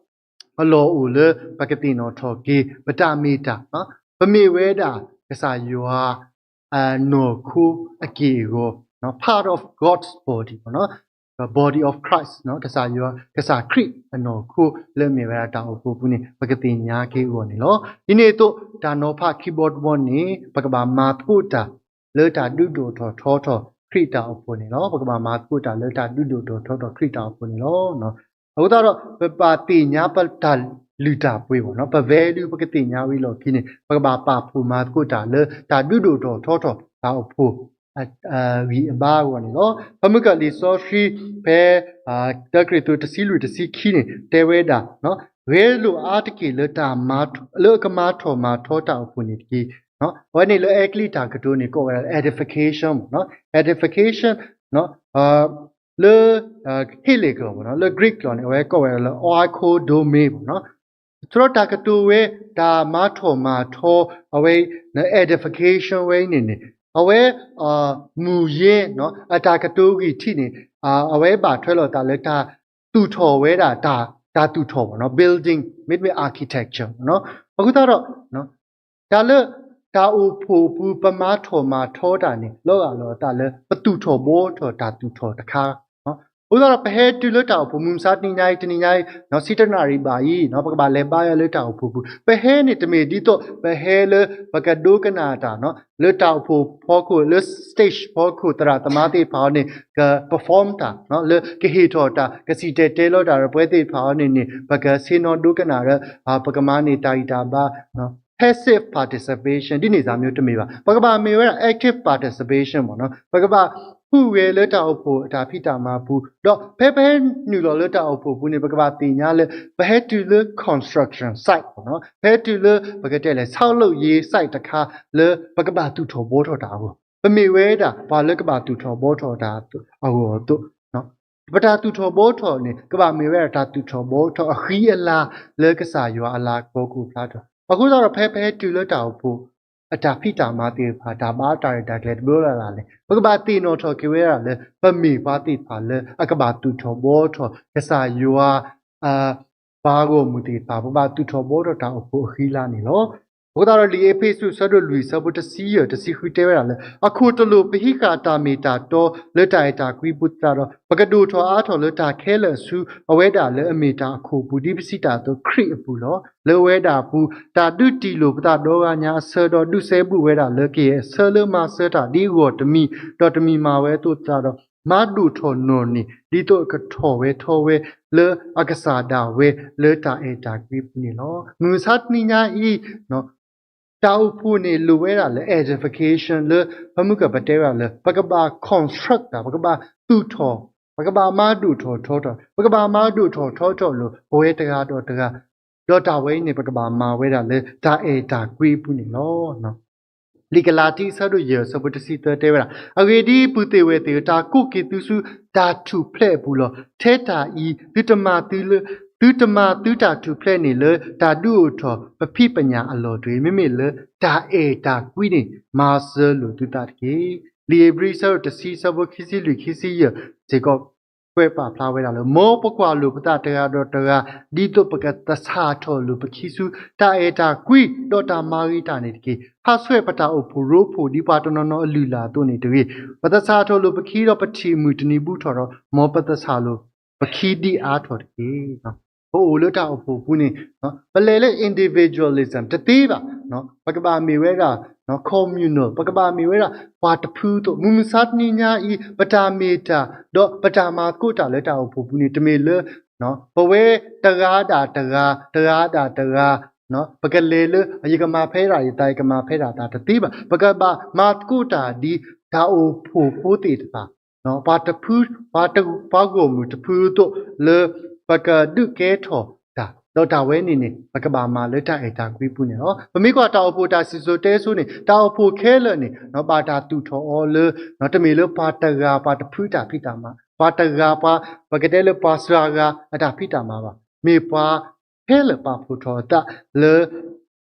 အလီၢ်အိၣ်လၢပကသ့ၣ်နီၣ်ထီၣ်က့ၤ ပတၢ်မ့ၢ်တၢ်, ပမ့ၢ်ဝဲဒၣ်ကစၢ်ယွၤ အနီၢ်ခိအက့ၢ်အဂီၤ, part of God's body, body of Christ, ကစၢ်ယွၤ ကစၢ်ခရံာ်အနီၢ်ခိလၢအမ့ၢ်ဝဲဒၣ်တၢ်အိၣ်ဖှိၣ်ပူၤန့ၣ် ပကသ့ၣ်ညါက့ၤအဂီၢ်န့ၣ်လီၤ. ဒ်န့ၣ်အသိး တၢ်နီၤဖးခံဘီတဘီန့ၣ် ပကဘၣ်မၤသကိးတၢ်လၢတၢ်ဒုးဒိၣ်ထီၣ်ထီထီၣ်ခရံာ်တၢ်အိၣ်ဖှိၣ်န့ၣ်လီၤ. ပကဘၣ်မၤသကိးတၢ်လၢတၢ်ဒုးဒိၣ်ထီၣ်ထီထီၣ်ခရံာ်တၢ်အိၣ်ဖှိၣ်န့ၣ်လီၤ. အဃိသတးဒီး ပဘၣ်သ့ၣ်ညါပတၢ် လုၢ်တၢ်ပှ့ၤဘၣ်နီၤ, ပ value ပကသ့ၣ်ညါဝံၤလီၢ်ခံန့ၣ် ပကဘၣ်ပာ်ဖှိၣ်မၤသကိးတၢ်လၢတၢ်ဒုးဒိၣ်ထီၣ်ထီထီၣ်တၢ်အိၣ်ဖှိၣ် အဂံၢ်အဘါအဂီၢ်န့ၣ်လီၤ. ဖဲမုၢ်ကၢၢ်လံာ်စီဆှံ ဖဲ တၢကရံၣ်သူး တဆံလွံၢ် တဆံခံန့ၣ် တဲဝဲဒၣ် ဂဲၤလိာ်အါတက့ၢ်လၢတၢ်မၤ လၢအကမၤထီၣ်မၤထီတၢ်အိၣ်ဖှိၣ်န့ၣ်တက့ၢ်. အဝဲန့ၣ်လၢအဲကလံးတၢ်ကတိၤန့ၣ် ကိးဝဲဒၣ်လၢ edification မ့ၢ်နီၤ, edification လၢ ဟ့လ့ၣ်ကျိာ်မ့ၢ်နီၤ, လၢ Greek ကျိာ်န့ၣ် အဝဲကိးဝဲဒၣ်လၢ oikodomē မ့ၢ်နီၤ. သတးတၢ်ကတိၤဝဲ တၢ်မၤထီၣ်မၤထီ အဝဲ edification ဝဲအံၤန့ၣ်န့ၣ် အဝဲ မူရင်း အတၢ်ကတိၤဂံၢ်ထံးန့ၣ် အဝဲဘၣ်ထွဲလိာ်သးလၢတၢ်သူၣ်ထီၣ်ဝဲဒၣ် တၢ်သူၣ်ထီၣ်မ့ၢ်နီၤ, building မ့တမ့ၢ် architecture မ့ၢ်နီၤ. အဃိသတးဒီး တၢ်လၢ တၢ်အိၣ်ဖှိၣ်အပူၤ ပမၤထီၣ်မၤထီတၢ်န့ၣ် လီၤဂာ်လိာ်အသးလၢ ပသူၣ်ထီၣ်ဘှီထီၣ်တၢ်သူၣ်ထီၣ်တခါ အဃိသတးဒီး ပဟဲတုၤလၢတၢ်အိၣ်ဖှိၣ် မုၢ်မဆါတနံၤညါအံၤ တနံၤညါအံၤ ဆံတနၣ်ရံၣ်ဘၣ်အံၤ ပကဘၣ်လဲၤဘါယွၤလၢတၢ်အိၣ်ဖှိၣ်ပူၤ, ပဟဲန့ၣ်တမ့ၢ်ဒ်သိး ပဟဲလၢပကဒိကနၣ်တၢ် လၢတၢ်အိၣ်ဖှိၣ်ဖီခိၣ် လၢ stage ဖီခိၣ် သရၣ်သမါသ့ၣ်တဖၣ်အံၤန့ၣ် က perform တၢ် လၢကဟ့ၣ်ထီၣ်တၢ် ကစံၣ်တဲၤတဲလီၤတၢ်ဒီးပဝဲသ့ၣ်တဖၣ်အံၤန့ၣ်န့ၣ် ပကဆ့ၣ်နီၤဒိကနၣ်ဒီး ပကမၤန့ၢ်တၢ်ဂံၢ်တၢ်ဘါ passive participation ဒ်န့ၣ်သးမ့ၢ်တမ့ၢ်ဘၣ်. ပကဘၣ်မ့ၢ်ဝဲဒၣ် active participation မ့ၢ်နီၤ, ပကဘၣ်ဟူးဂဲၤလၢတၢ်အိၣ်ဖှိၣ်အတၢ်ဖံးတၢ်မၤပူၤ, ဒီးဖဲပဟဲနုာ်လီၤလၢတၢ်အိၣ်ဖှိၣ်ပူၤန့ၣ် ပကဘၣ်သ့ၣ်ညါလၢ ပဟဲတုၤလၢ construction site မ့ၢ်နီၤ, ပဟဲတုၤလၢ ပကတဲလဲၣ် ဆောက်လုပ်ရေး site တခါလၢပကဘၣ်သူၣ်ထီၣ်ဘှီထီၣ်တၢ်အဂီၢ်, ပမ့ၢ်ဝဲဒၣ်ပှၤလၢကဘၣ်သူၣ်ထီၣ်ဘှီထီၣ်တၢ်အဂီၢ်အသိး ပတၢ်သူၣ်ထီၣ်ဘှီထီၣ်န့ၣ် ကဘၣ်မ့ၢ်ဝဲဒၣ်တၢ်သူၣ်ထီၣ်ဘှီထီၣ်အဃံအလၤလၢကစၢ်ယွၤအလၤကပီၤကအိၣ်ဖျါထီၣ်. အဃိသတးဒီး ဖဲပဟဲတုၤလၢတၢ်အိၣ်ဖှိၣ် အတၢ်ဖံးတၢ်မၤသ့ၣ်တဖၣ် တၢ်ဘါတၢ်ရဲၣ်တၢ်ကျဲၤတဘျီလၢ်လၢ်န့ၣ် ပကဘၣ်သ့ၣ်နီၣ်ထီၣ်က့ၤဝဲဒၣ်လၢ ပမ့ၢ်ပှၤသ့ၣ်တဖၣ်လၢအကဘၣ်သူၣ်ထီၣ်ဘှီထီၣ် ကစၢ်ယွၤ ပှၤဂီၢ်မုၢ်သ့ၣ်တဖၣ် ပကဘၣ်သူၣ်ထီၣ်ဘှီထီၣ်တၢ်အိၣ်ဖှိၣ်အဃံအလၤန့ၣ်လီၤ. အဃိသတးဒီး လံာ်အ့းဖ့းစူး အဆၢဒိၣ်လွံၢ် အဆၢဖိတဆံယဲၢ် တဆံဃု တဲဝဲဒၣ်လၢ အခိၣ်တလိာ်ပဟံးဃာ်တၢ်မ့ၢ်တၢ်တီ လၢတၢ်အဲၣ်တၢ်ကွံပူၤသတးဒီး ပကဒိၣ်ထီၣ်အါထီၣ်လၢတၢ်ခဲလၢာ်အစု အဝဲဒၣ်လၢအမ့ၢ်တၢ်အခိၣ်ပူၤ ဒ်ပစံးတၢ်အသိး ခရံာ်အပူၤလီၤ. လၢအဝဲဒၣ်အပူၤ တၢ်ဒုးတံၢ်လိာ်ပသးဒီဂၤညါအဆၢဒီး ဒုးစဲဘူးဝဲဒၣ်လၢကယဲၢ်အဆၢလၢမၤစၢၤတၢ်ဒ်အဂီၢ်တမံၤ ဒီးတမံၤမၤဝဲအသိးသတးဒီး မၤဒိၣ်ထီၣ်နီၢ်န့ၢ် ဒ်သိးအကထီၣ်ဝဲထီဝဲ လၢအကစၢ်ဒၣ်ဝဲလၢတၢ်အဲၣ်တၢ်ကွံပူၤန့ၣ်လီၤ. မုၢ်မဆါတနံၤညါအံၤ တၢ်အိၣ်ဖှိၣ်န့ၣ်လိၣ်ဝဲဒၣ်လၢ edification လၢပမုၢ်ကပတဲဝဲဒၣ်လၢ ပကဘၣ် construct တၢ် ပကဘၣ်သူၣ်ထီၣ် ပကဘၣ်မၤဒိၣ်ထီၣ်ထီထီၣ် ပကဘၣ်မၤဒိၣ်ထီၣ်ထီထီၣ်လိာ် ပဝဲတဂၤဒီးတဂၤ ဒီးတၢ်ဝဲအံၤန့ၣ် ပကဘၣ်မၤဝဲဒၣ်လၢတၢ်အဲၣ်တၢ်ကွံအပူၤန့ၣ်လီၤ. လံာ်ကလၤတံ အဆၢဒိၣ်ယဲၢ် အဆၢဖိတဆံသၢ တဲဝဲဒၣ်, အဂ့ၢ်ဒ်အံၤ, ပုၢ်သ့ၣ်ဝဲၢ်သ့ၣ်ဧၢ, တၢ်ကိးက့ၤသုဆူတၢ်ထူၣ်ဖျဲးအပူၤလီၤ. ထဲတၢ်အံၤ သုတမၤသုလၢ သုတမၤသုတၢ်ထူၣ်ဖျဲးန့ၣ်လၢ တၢ်ဒုးအိၣ်ထီၣ်ပဖံးပညၣ်အလီၢ်တဂ့ၤ, မ့မ့ၢ်လၢတၢ်အဲၣ်တၢ်ကွံန့ၣ် မၤစၢၤလိာ်သုသးတက့ၢ်. လံာ်ဧ့ၤဘြံၤ အဆၢဒိၣ်တဆံ အဆၢဖိခံဆံလွံၢ် ခံဆံယဲၢ် စ့ၢ်ကီး ကွဲးပာ်ဖျါဝဲဒၣ်လၢ မ်ပကွၢ်လိာ်ပသးတဂၤဒီးတဂၤ ဒ်သိးပကသဆၣ်ထီၣ်လိာ်ပခံဆူ တၢ်အဲၣ်တၢ်ကွံ ဒီးတၢ်မၤဂ့ၤတၢ်န့ၣ်တက့ၢ်. ဟးဆှဲးပတၢ်အိၣ်ဖှိၣ်ရိဖှိၣ် ဒ်ပှၤတနီၤနီၤအလုၢ်အလၢ်အသိးန့ၣ်တဂ့ၤ. ပသဆၣ်ထီၣ်လိာ်ပခံဒီး ပထံၣ်အမုၢ်တနံၤဘူးထီၣ်ဒီး မ်ပသဆၣ်လိာ်ပခံဒံးအါထီၣ်တက့ၢ်. ပအိၣ်လၢတၢ်အိၣ်ဖှိၣ်ပူၤန့ၣ် ပလဲၤလၢ individualism တသ့ဘၣ်. ပကဘၣ်မ့ၢ်ဝဲဒၣ် communal, ပကဘၣ်မ့ၢ်ဝဲဒၣ်ပှၤတဖုအသိး, မုၢ်မဆါတနံၤညါအံၤ ပတၢ်မ့ၢ်တၢ် ဒီးပတၢ်မၤသကိးတၢ်လၢတၢ်အိၣ်ဖှိၣ်ပူၤန့ၣ် တမ့ၢ်လၢ ပဝဲတဂၤဒၣ်တဂၤ, တဂၤဒၣ်တဂၤ ပကလဲၤလၢ ယကမၤဖဲဒၣ်ယသး ယကမၤဖဲဒၣ်သးတသ့ဘၣ်. ပကဘၣ်မၤသကိးတၢ်ဒ်တၢ်အိၣ်ဖှိၣ်ဖိသ့ၣ်တဖၣ် ပှၤတဖု ပှၤတ ပှၤဂီၢ်မုၢ်တဖုအသိးလၢ ပကဒုးကဲထီၣ်တၢ် ဒီးတၢ်ဝဲန့ၣ်န့ၣ် ပကဘၣ်မၤလၢတၢ်အဲၣ်တၢ်ကွံပူၤန့ၣ်လီၤ. ပမ့ၢ်ကွၢ်တၢ်အိၣ်ဖှိၣ်တၢ်စံၣ်စိၤတဲစိၤန့ၣ် တၢ်အိၣ်ဖှိၣ်ခဲလၢာ်န့ၣ် ဘၣ်တၢ်သူၣ်ထီၣ်အီၤလၢ တမ့ၢ်လၢပှၤတဂၤပှၤတဖုတၢ်ဖံးတၢ်မၤ, ပှၤတဂၤပှၤ ပကတဲလၢပှၤစှၤဂၤအတၢ်ဖံးတၢ်မၤဘၣ်. မ့ၢ်ပှၤခဲလၢာ်ပာ်ဖှိၣ်ထီၣ်အသးလၢ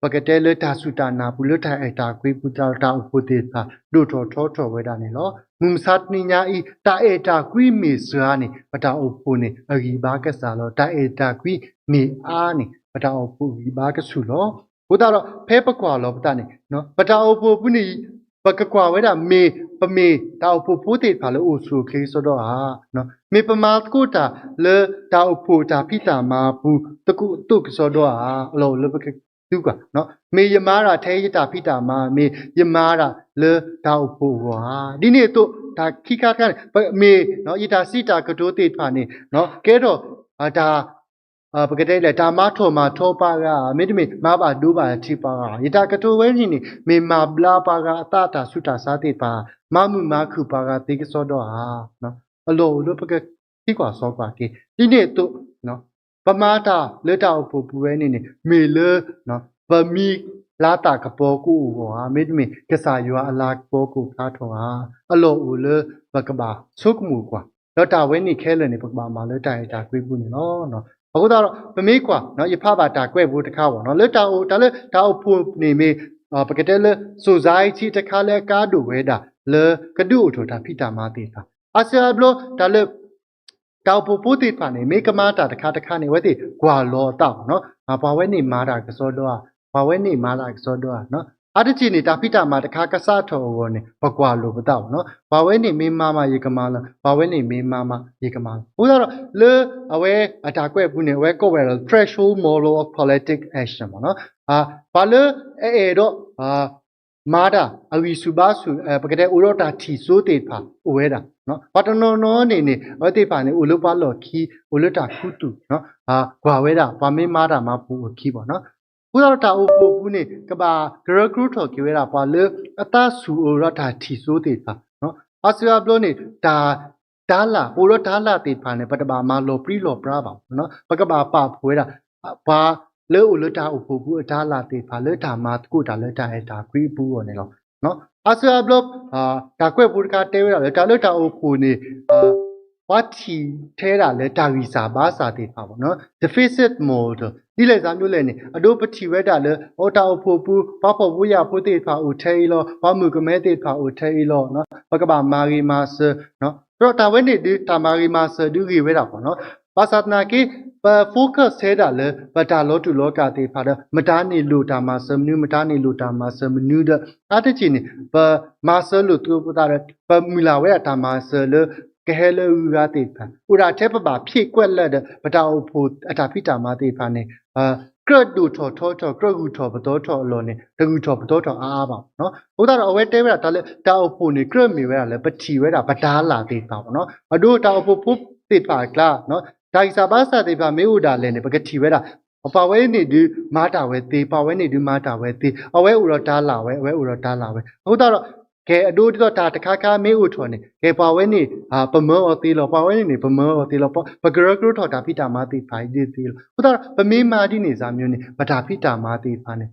ပကတဲလၢတၢ်စူၢ်တၢ်နာ်ပူၤ လၢတၢ်အဲၣ်တၢ်ကွံပူၤ တၢ်အိၣ်ဖှိၣ်သ့ၣ်တဖၣ် ဒိၣ်ထီၣ်ထီထီၣ်ဝဲဒၣ်န့ၣ်လီၤ. မုၢ်မဆါတနံၤညါအံၤ တၢ်အဲၣ်တၢ်ကွံမ့ၢ်စှၤန့ၣ် ပတၢ်အိၣ်ဖှိၣ်န့ၣ် အဂံၢ်ဘါကစှၤလီၤ. တၢ်အဲၣ်တၢ်ကွံမ့ၢ်အါန့ၣ် ပတၢ်အိၣ်ဖှိၣ်အဂံၢ်ဘါကဆူၣ်လီၤ. အဃိသတးဒီး ဖဲပကွၢ်လီၤပသးန့ၣ် ပတၢ်အိၣ်ဖှိၣ်ပူၤန့ၣ် ပကကွၢ်ဝဲဒၣ်မ့ၢ် ပမ့ၢ်တၢ်အိၣ်ဖှိၣ်ဖိသ့ၣ်တဖၣ်လၢအိၣ်ဆူၣ်အိၣ်ချ့ကစီဒီဧါ, မ့ၢ်ပမၤသကိးတၢ်လၢတၢ်အိၣ်ဖှိၣ်တၢ်ဖံးတၢ်မၤပူၤ သကိးသိးကစီဒီဧါ, အလီၢ်အိၣ်လၢပကသံကွၢ်, မ့ၢ်ယမၤဒၣ်ထဲယတၢ်ဖံးတၢ်မၤ မ့ၢ်ယမၤဒၣ်လၢတၢ်အိၣ်ဖှိၣ်အဂီၢ်ဧါ. ဒ်န့ၣ်အသိး တၢ်ခံခါတခါန့ၣ် မ့ၢ်ယတၢ်စံးတၢ်ကတိၤသ့ၣ်တဖၣ်န့ၣ် ကဲထီၣ်တၢ် ပကတဲလဲၣ် တၢ်မၤထီၣ်မၤထီပှၤဂၤ, မ့တမ့ၢ်မၤဘၣ်ဒိဘၣ်ထံးပှၤဂၤ, ယတၢ်ကတိၤဝဲန့ၣ်န့ၣ် မ့ၢ်မၤဘျါပှၤဂၤအသးတၢ်ဆူးတၢ်ဆါသ့ၣ်တဖၣ်, မၤမုာ်မၤခုၣ်ပှၤဂၤသ့ကစီဒီဧါ. အလီၢ်အိၣ်လၢပကသံကွၢ်စီကွၢ်က့ၤ ဒ်န့ၣ်အသိး ပမၤတၢ်လၢတၢ်အိၣ်ဖှိၣ်ပူၤဝဲန့ၣ်န့ၣ် မ့ၢ်လၢ ပမံၤလါသးကပီၤကအိၣ်ဂီၢ်ဧါ, မ့တမ့ၢ် ကစၢ်ယွၤအလၤကပီၤကအိၣ်ဖျါထီၣ်ဧါ, အလီၢ်အိၣ်လၢပကဘၣ်ဆိကမိၣ်ကွၢ်, ဒီးတၢ်ဝဲန့ၣ်ခဲလၢာ်န့ၣ် ပကဘၣ်မၤလၢတၢ်အဲၣ်တၢ်ကွံပူၤန့ၣ်လီၤ. အဃိသတးဒီး ပမ့ၢ်ကွၢ် ယဖးဘၣ်တၢ်ကွဲးဖိတခါဘၣ်နီၤ, လၢတၢ်အိၣ် တၢ်လၢတၢ်အိၣ်ဖှိၣ်န့ၣ်မ့ၢ် ပကတဲလၢ society တခါလၢအကါဒိၣ်ဝဲဒၣ် လၢကဒုးအိၣ်ထီၣ်တၢ်ဖံးတၢ်မၤသ့ၣ်တဖၣ်, အါစုအါဘျီ တၢ်လၢ တၢ်အိၣ်ဖှိၣ်ဖိသ့ၣ်တဖၣ်န့ၣ် မ့ၢ်ကမၤတၢ်တခါတခါန့ၣ် အဝဲသ့ၣ်ကွၢ်လီၤအသးဘၣ်နီၤ, ပှၤဝဲန့ၣ်မၤတၢ်ကစီဒီဧါ, ပှၤဝဲန့ၣ်မၤတၢ်ကစီဒီဧါ. အါတက့ၢ်န့ၣ် တၢ်ဖံးတၢ်မၤတခါကစးထီၣ်အဂီၢ်န့ၣ် ပကွၢ်လိာ်ပသးဘၣ်နီၤ, ပှၤဝဲန့ၣ်မ့ၢ်မၤမးယကမၤလီၤ, ပှၤဝဲန့ၣ်မ့ၢ်မၤမးယကမၤလီၤ. အဃိသတးဒီး လၢအဝဲအတၢ်ကွဲးပူၤန့ၣ် အဝဲကိးဝဲဒၣ် threshold moral of collective action ဘၣ်နီၤ, ပှၤလၢအအဲၣ်ဒိး မၤတၢ်အဂံၢ်ဆူၣ်ဘါဆူၣ် ပကတဲအိၣ်ဒီးတၢ်ထံၣ်စိသ့ၣ်တဖၣ်အိၣ်ဝဲဒၣ်, ပှၤတနီၤနီၤန့ၣ်န့ၣ် အဝဲသ့ၣ်တဖၣ်န့ၣ် အိၣ်လၢပှၤလီၢ်ခံ အိၣ်လၢတၢ်ခူသူၣ် ကွၢ်ဝဲဒၣ် ပှၤမ့ၢ်မၤတၢ်မၤပူၤအိၣ်ခံဘၣ်နီၤ. အဃိသတးဒီးတၢ်အိၣ်ဖှိၣ်ပူၤန့ၣ် ကဘၣ်ကရၢကရိထီၣ်က့ၤဝဲဒၣ် ပှၤလၢအသးဆူၣ်အိၣ်ဒီးတၢ်ထံၣ်စိသ့ၣ်တဖၣ်, အါစုအါဘျီန့ၣ် တၢ် တၢ်လၢ် ပအိၣ်ဒီးတၢ်လၢ်သ့ၣ်တဖၣ်န့ၣ် ပတဘၣ်မၤလီၤပြံလီၤပြါဘၣ်, ပကဘၣ်ပာ်ဖှိၣ်ဝဲဒၣ် ပှၤလၢအိၣ်လၢတၢ်အိၣ်ဖှိၣ်ပူၤအတၢ်လၢ်သ့ၣ်တဖၣ် လၢတၢ်မၤသကိးတၢ်လၢတၢ်အဲၣ်တၢ်ကွံအပူၤအဂီၢ်န့ၣ်လီၤ. အါစုအါဘျီ တၢ်ကွဲးဖိတခါတဲဝဲဒၣ်လၢ တၢ်လၢတၢ်အိၣ်ဖှိၣ်န့ၣ် ပှၤထံၣ်ထဲဒၣ်လၢတၢ်ဂံၢ်စၢ်ဘါစၢ်သ့ၣ်တဖၣ်ဘၣ်နီၤ, deficit model ဒ်လဲၣ်စ့ၢ်ကီးလဲၣ်န့ၣ် အဒိပထံၣ်ဝဲဒၣ်လၢ အိၣ်တၢ်အိၣ်ဖှိၣ်ပူၤ ပှၤဖှီၣ်ဖိယာ်ဖိသ့ၣ်တဖၣ်အိၣ်ထဲအံၤလီၤ, ပှၤမုၣ်ကမဲသ့ၣ်တဖၣ်အိၣ်ထဲအံၤလီၤ, ပကဘၣ်မၤဂ့ၤမၤစၢၤ, ဒီးတၢ်ဝဲန့ၣ်ဒုး တၢ်မၤဂ့ၤမၤစၢၤဒုးဂ့ၤဝဲဒၣ်ဘၣ်နီၤ, ဘၣ်ဆၣ်သနာ်က့ ပ focus ထဲဒၣ်လၢ ပတၢ်လီၤတူာ်လီၤကာ်သ့ၣ်တဖၣ်ဒီး မတၤန့ၣ်လိၣ်တၢ်မၤစၢၤမနုၤ မတၤန့ၣ်လိၣ်တၢ်မၤစၢၤမနုၤဒီး အါတက့ၢ်န့ၣ် ပမၤစၢၤလိာ်သကိးပသးဒီး ပမုၢ်လၢ်ဝဲဒၣ်တၢ်မၤစၢၤလၢ ကဟဲလၢအဂုၤအဂၤသ့ၣ်တဖၣ် အိၣ်ဒၣ်ထဲပဘၣ်ဖံးကွက်လၢာ်ဒီး ပတၢ်အိၣ်ဖှိၣ်အတၢ်ဖံးတၢ်မၤသ့ၣ်တဖၣ်န့ၣ် ကြၢးဒိၣ်ထီၣ်ထီထီၣ် ကြၢးဂုၤထီၣ်ပသီထီၣ်အလီၢ်န့ၣ် တဂုၤထီၣ်ပသီထီၣ်အါအါဘၣ်နီၤ. အဃိသတးဒီး အဝဲတဲဝဲဒၣ်တၢ်လၢတၢ်အိၣ်ဖှိၣ်န့ၣ် ကြၢးမ့ၢ်ဝဲဒၣ်လၢပထံၣ်ဝဲဒၣ်ပတၢ်လၢ်သ့ၣ်တဖၣ်ဘၣ်နီၤ. အဒိတၢ်အိၣ်ဖှိၣ်ဖိသ့ၣ်တဖၣ်အကျါ တၢ်ဂံၢ်စၢ်ဘါစၢ်သ့ၣ်တဖၣ်မ့ၢ်အိၣ်ဒၣ်လဲာ်န့ၣ် ပကထံၣ်ဝဲဒၣ် ပှၤဝဲန့ၣ်ဒုးမၤတၢ်ဝဲသ့, ပှၤဝဲန့ၣ်ဒုးမၤတၢ်ဝဲသ့, အဝဲအိၣ်ဒီးတၢ်လၢ်ဝဲ, အဝဲအိၣ်ဒီးတၢ်လၢ်ဝဲ. အဃိသတးဒီး ကဲအဒိဒ်သိးတၢ်တခါခါမ့ၢ်အိၣ်ထီၣ်န့ၣ် ကဲပှၤဝဲန့ၣ် ပမၢအီၤသ့လီၤ, ပှၤဝဲန့ၣ်န့ၣ် ပမၢအီၤသ့လီၤ, ပကရၢကရိထီၣ်တၢ်ဖံးတၢ်မၤသ့ၣ်တဖၣ်အံၤဒ်သ့လီၤ. အဃိသတးဒီး ပမ့ၢ်မၤဒ်န့ၣ်စ့ၢ်ကီးန့ၣ် ပတၢ်ဖံးတၢ်မၤသ့ၣ်တဖၣ်န့ၣ်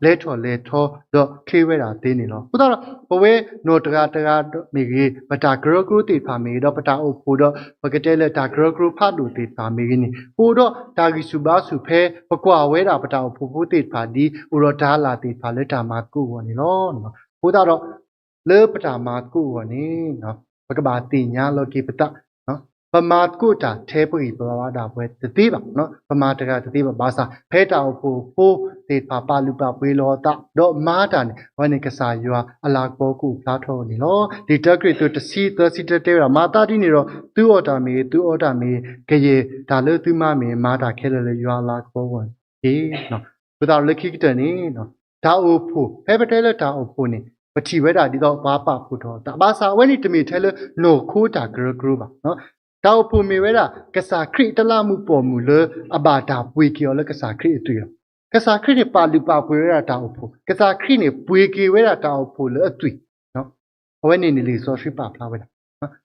လဲၤထီၣ်လဲၤထီဒီးချ့ဝဲဒၣ်သ့န့ၣ်လီၤ. အဃိသတးဒီး ပဝဲနီၢ်တဂၤတဂၤမ့ၢ်ဂ့ၤ, ပတၢ်ကရၢကရိသ့ၣ်တဖၣ်မ့ၢ်ဂ့ၤ, ဒီးပတၢ်အိၣ်ဖှိၣ်ဒီး ပကတဲလၢတၢ်ကရၢကရိဖးဒိၣ်သ့ၣ်တဖၣ်မ့ၢ်ဂ့ၤန့ၣ် ပအိၣ်ဒီးတၢ်ဂံၢ်ဆူၣ်ဘါဆူၣ်ဖဲ ပကွၢ်ဝဲဒၣ်ပတၢ်အိၣ်ဖှိၣ်ဖိသ့ၣ်တဖၣ်ဒ် အိၣ်ဒီးတၢ်လၢ်သ့ၣ်တဖၣ်လၢတၢ်မၤသကိးအဂီၢ်န့ၣ်လီၤ. အဃိသတးဒီး လၢပတၢ်မၤသကိးအဂီၢ်န့ၣ် ပကဘၣ်သ့ၣ်ညါလီၤက့ၤပသး ပမၤသကိးတၢ်ထဲပဂံၢ်ပဘါဒၣ်ဝဲတသ့ဘၣ်, ပမၤတဂၤတသ့ဘၣ်. ဘၣ်ဆၣ် ဖဲတၢ်အိၣ်ဖှိၣ်ဖိသ့ၣ်တဖၣ်ပာ်လုၢ်ပာ်ပှ့ၤလီၤအသး ဒီးမၤတၢ်န့ၣ် အဝဲန့ၣ်ကစၢ်ယွၤအလၤကပီၤကအိၣ်ဖျါထီၣ်န့ၣ်လီၤ. လံာ်တၢကရံၣ်သူးတဆံသၢဆံတၢတဲဝဲဒၣ်, မၤသးဒ်န့ၣ်ဒီး သုအီၣ်တၢ်မ့ၢ်ဂ့ၤ, သုအီတၢ်မ့ၢ်ဂ့ၤ, ကယဲၢ်တၢ်လၢသုမၤမ့ၢ် မၤတၢ်ခဲလၢာ်လၢယွၤအလၤကပီၤအဂီၢ်တက့ၢ်. အဃိသတးဒီးလၢခံကတၢၢ်န့ၣ် တၢ်အိၣ်ဖှိၣ် ဖဲပတဲလၢတၢ်အိၣ်ဖှိၣ်န့ၣ် ပထံၣ်ဝဲဒၣ်ဒ်သိးပှၤပာ်ဖှိၣ်ထီၣ်အသး, ဘၣ်ဆၣ်အဝဲန့ၣ်တမ့ၢ်ထဲလၢနီၢ်ခိတၢ်ကရၢကရိဘၣ်. တၢ်အိၣ်ဖှိၣ်မ့ၢ်ဝဲဒၣ် ကစၢ်ခရံာ်တလးမူးပိာ်မုၣ်လၢအဘၣ်တၢ်ပှ့ၤက့ၤအီၤလၢကစၢ်ခရံာ်အသွံၣ်လီၤ. ကစၢ်ခရံာ်န့ၣ်ပာ်လုၢ်ပာ်ပှ့ၤဝဲဒၣ်တၢ်အိၣ်ဖှိၣ်, ကစၢ်ခရံာ်န့ၣ်ပှ့ၤက့ၤဝဲဒၣ်တၢ်အိၣ်ဖှိၣ်လၢအသွံၣ် အဝဲန့ၣ်န့ၣ်လံာ်စီဆှံပာ်ဖျါဝဲဒၣ်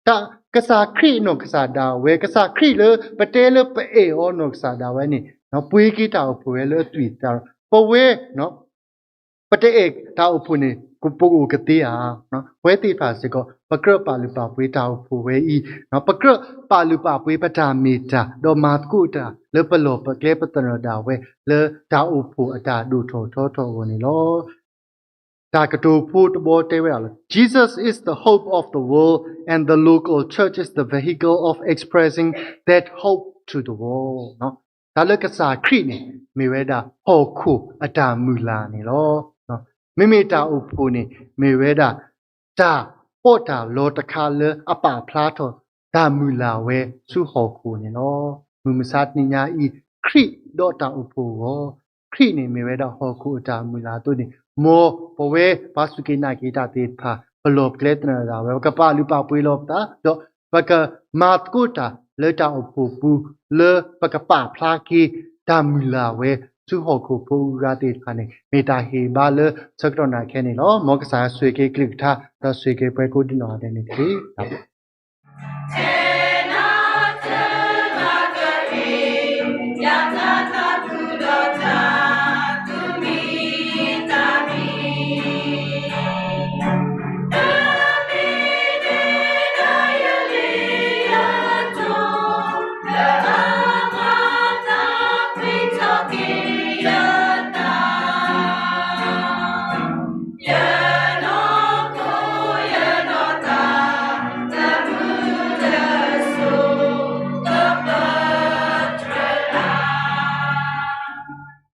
တၢ် ကစၢ်ခရံာ်နီၢ်ကစၢ်ဒၣ်ဝဲ, ကစၢ်ခရံာ်လၢပတဲလၢပအဲၣ်အီၤနီၢ်ကစၢ်ဒၣ်ဝဲန့ၣ် ပှ့ၤက့ၤတၢ်အိၣ်ဖှိၣ်ဝဲလၢအသွံၣ်သးဒီး ပဝဲ ပတအဲၣ်တၢ်အိၣ်ဖှိၣ်န့ၣ် ပကအိၣ်ကသ့ဧါ. ပဝဲသ့ၣ်တဖၣ်စ့ၢ်ကီး ပကြၢးပာ်လုၢ်ပာ်ပှ့ၤတၢ်အိၣ်ဖှိၣ်ဝဲအံၤ, ပကြၢးပာ်လုၢ်ပာ်ပှ့ၤပတၢ်မ့ၢ်တၢ် ဒီးမၤသကိးတၢ်လၢပလီၢ်ပကျဲပသနၢၣ်ဒၣ်ဝဲ လၢတၢ်အိၣ်ဖှိၣ်အတၢ်ဒိၣ်ထီၣ်ထီထီၣ်အဂီၢ်န့ၣ်လီၤ. တၢ်ကတိၤဖိတဘီတဲဝဲဒၣ်လၢ Jesus is the hope of the world and the local church is the vehicle of expressing that hope to the world. တၢ်လၢကစၢ်ခရံာ်န့ၣ် မ့ၢ်ဝဲဒၣ်ဟီၣ်ခိၣ်အတၢ်မုၢ်လၢ်န့ၣ်လီၤ. မ့မ့ၢ်တၢ်အိၣ်ဖှိၣ်န့ၣ် မ့ၢ်ဝဲဒၣ် တၢ်ပီးတၢ်လီတခါလၢအပာ်ဖျါထီၣ် တၢ်မုၢ်လၢ်ဝဲဆူဟီၣ်ခိၣ်န့ၣ်လီၤ. မုၢ်မဆါတနံၤညါအံၤ ခရံာ်ဒီးတၢ်အိၣ်ဖှိၣ်အဂီၢ်, ခရံာ်န့ၣ်မ့ၢ်ဝဲဒၣ်ဟီၣ်ခိၣ်အတၢ်မုၢ်လၢ်အသိးန့ၣ် မ်ပဝဲပှၤစူၢ်က့ၤနာ်က့ၤတၢ်သ့ၣ်တဖၣ် ပလီၢ်ပကျဲသနၢၣ်ဒၣ်ဝဲ ပကပာ်လုၢ်ပာ်ပှ့ၤလီၤပသး ဒီးပကမၤသကိးတၢ် လၢတၢ်အိၣ်ဖှိၣ်ပူၤ လၢပကပာ်ဖျါက့ၤ တၢ်မုၢ်လၢ်ဝဲ ဆူဟီၣ်ခိၣ်ဖိအဂၤသ့ၣ်တဖၣ်န့ၣ် မ့ၢ်တၢ်ဟ့ၣ်ဘါလၢဆၢကတီၢ်နၢ်ခဲန့ၣ်လီၤ. မ်ကစၢ်ယွၤဆိၣ်ဂ့ၤက့ၤကလုၢ်ကထါ ဒီးဆိၣ်ဂ့ၤက့ၤပှၤကိးဒံနီၢ်ဂၤဒဲးန့ၣ်တက့ၢ်. တၢ်ဘျုး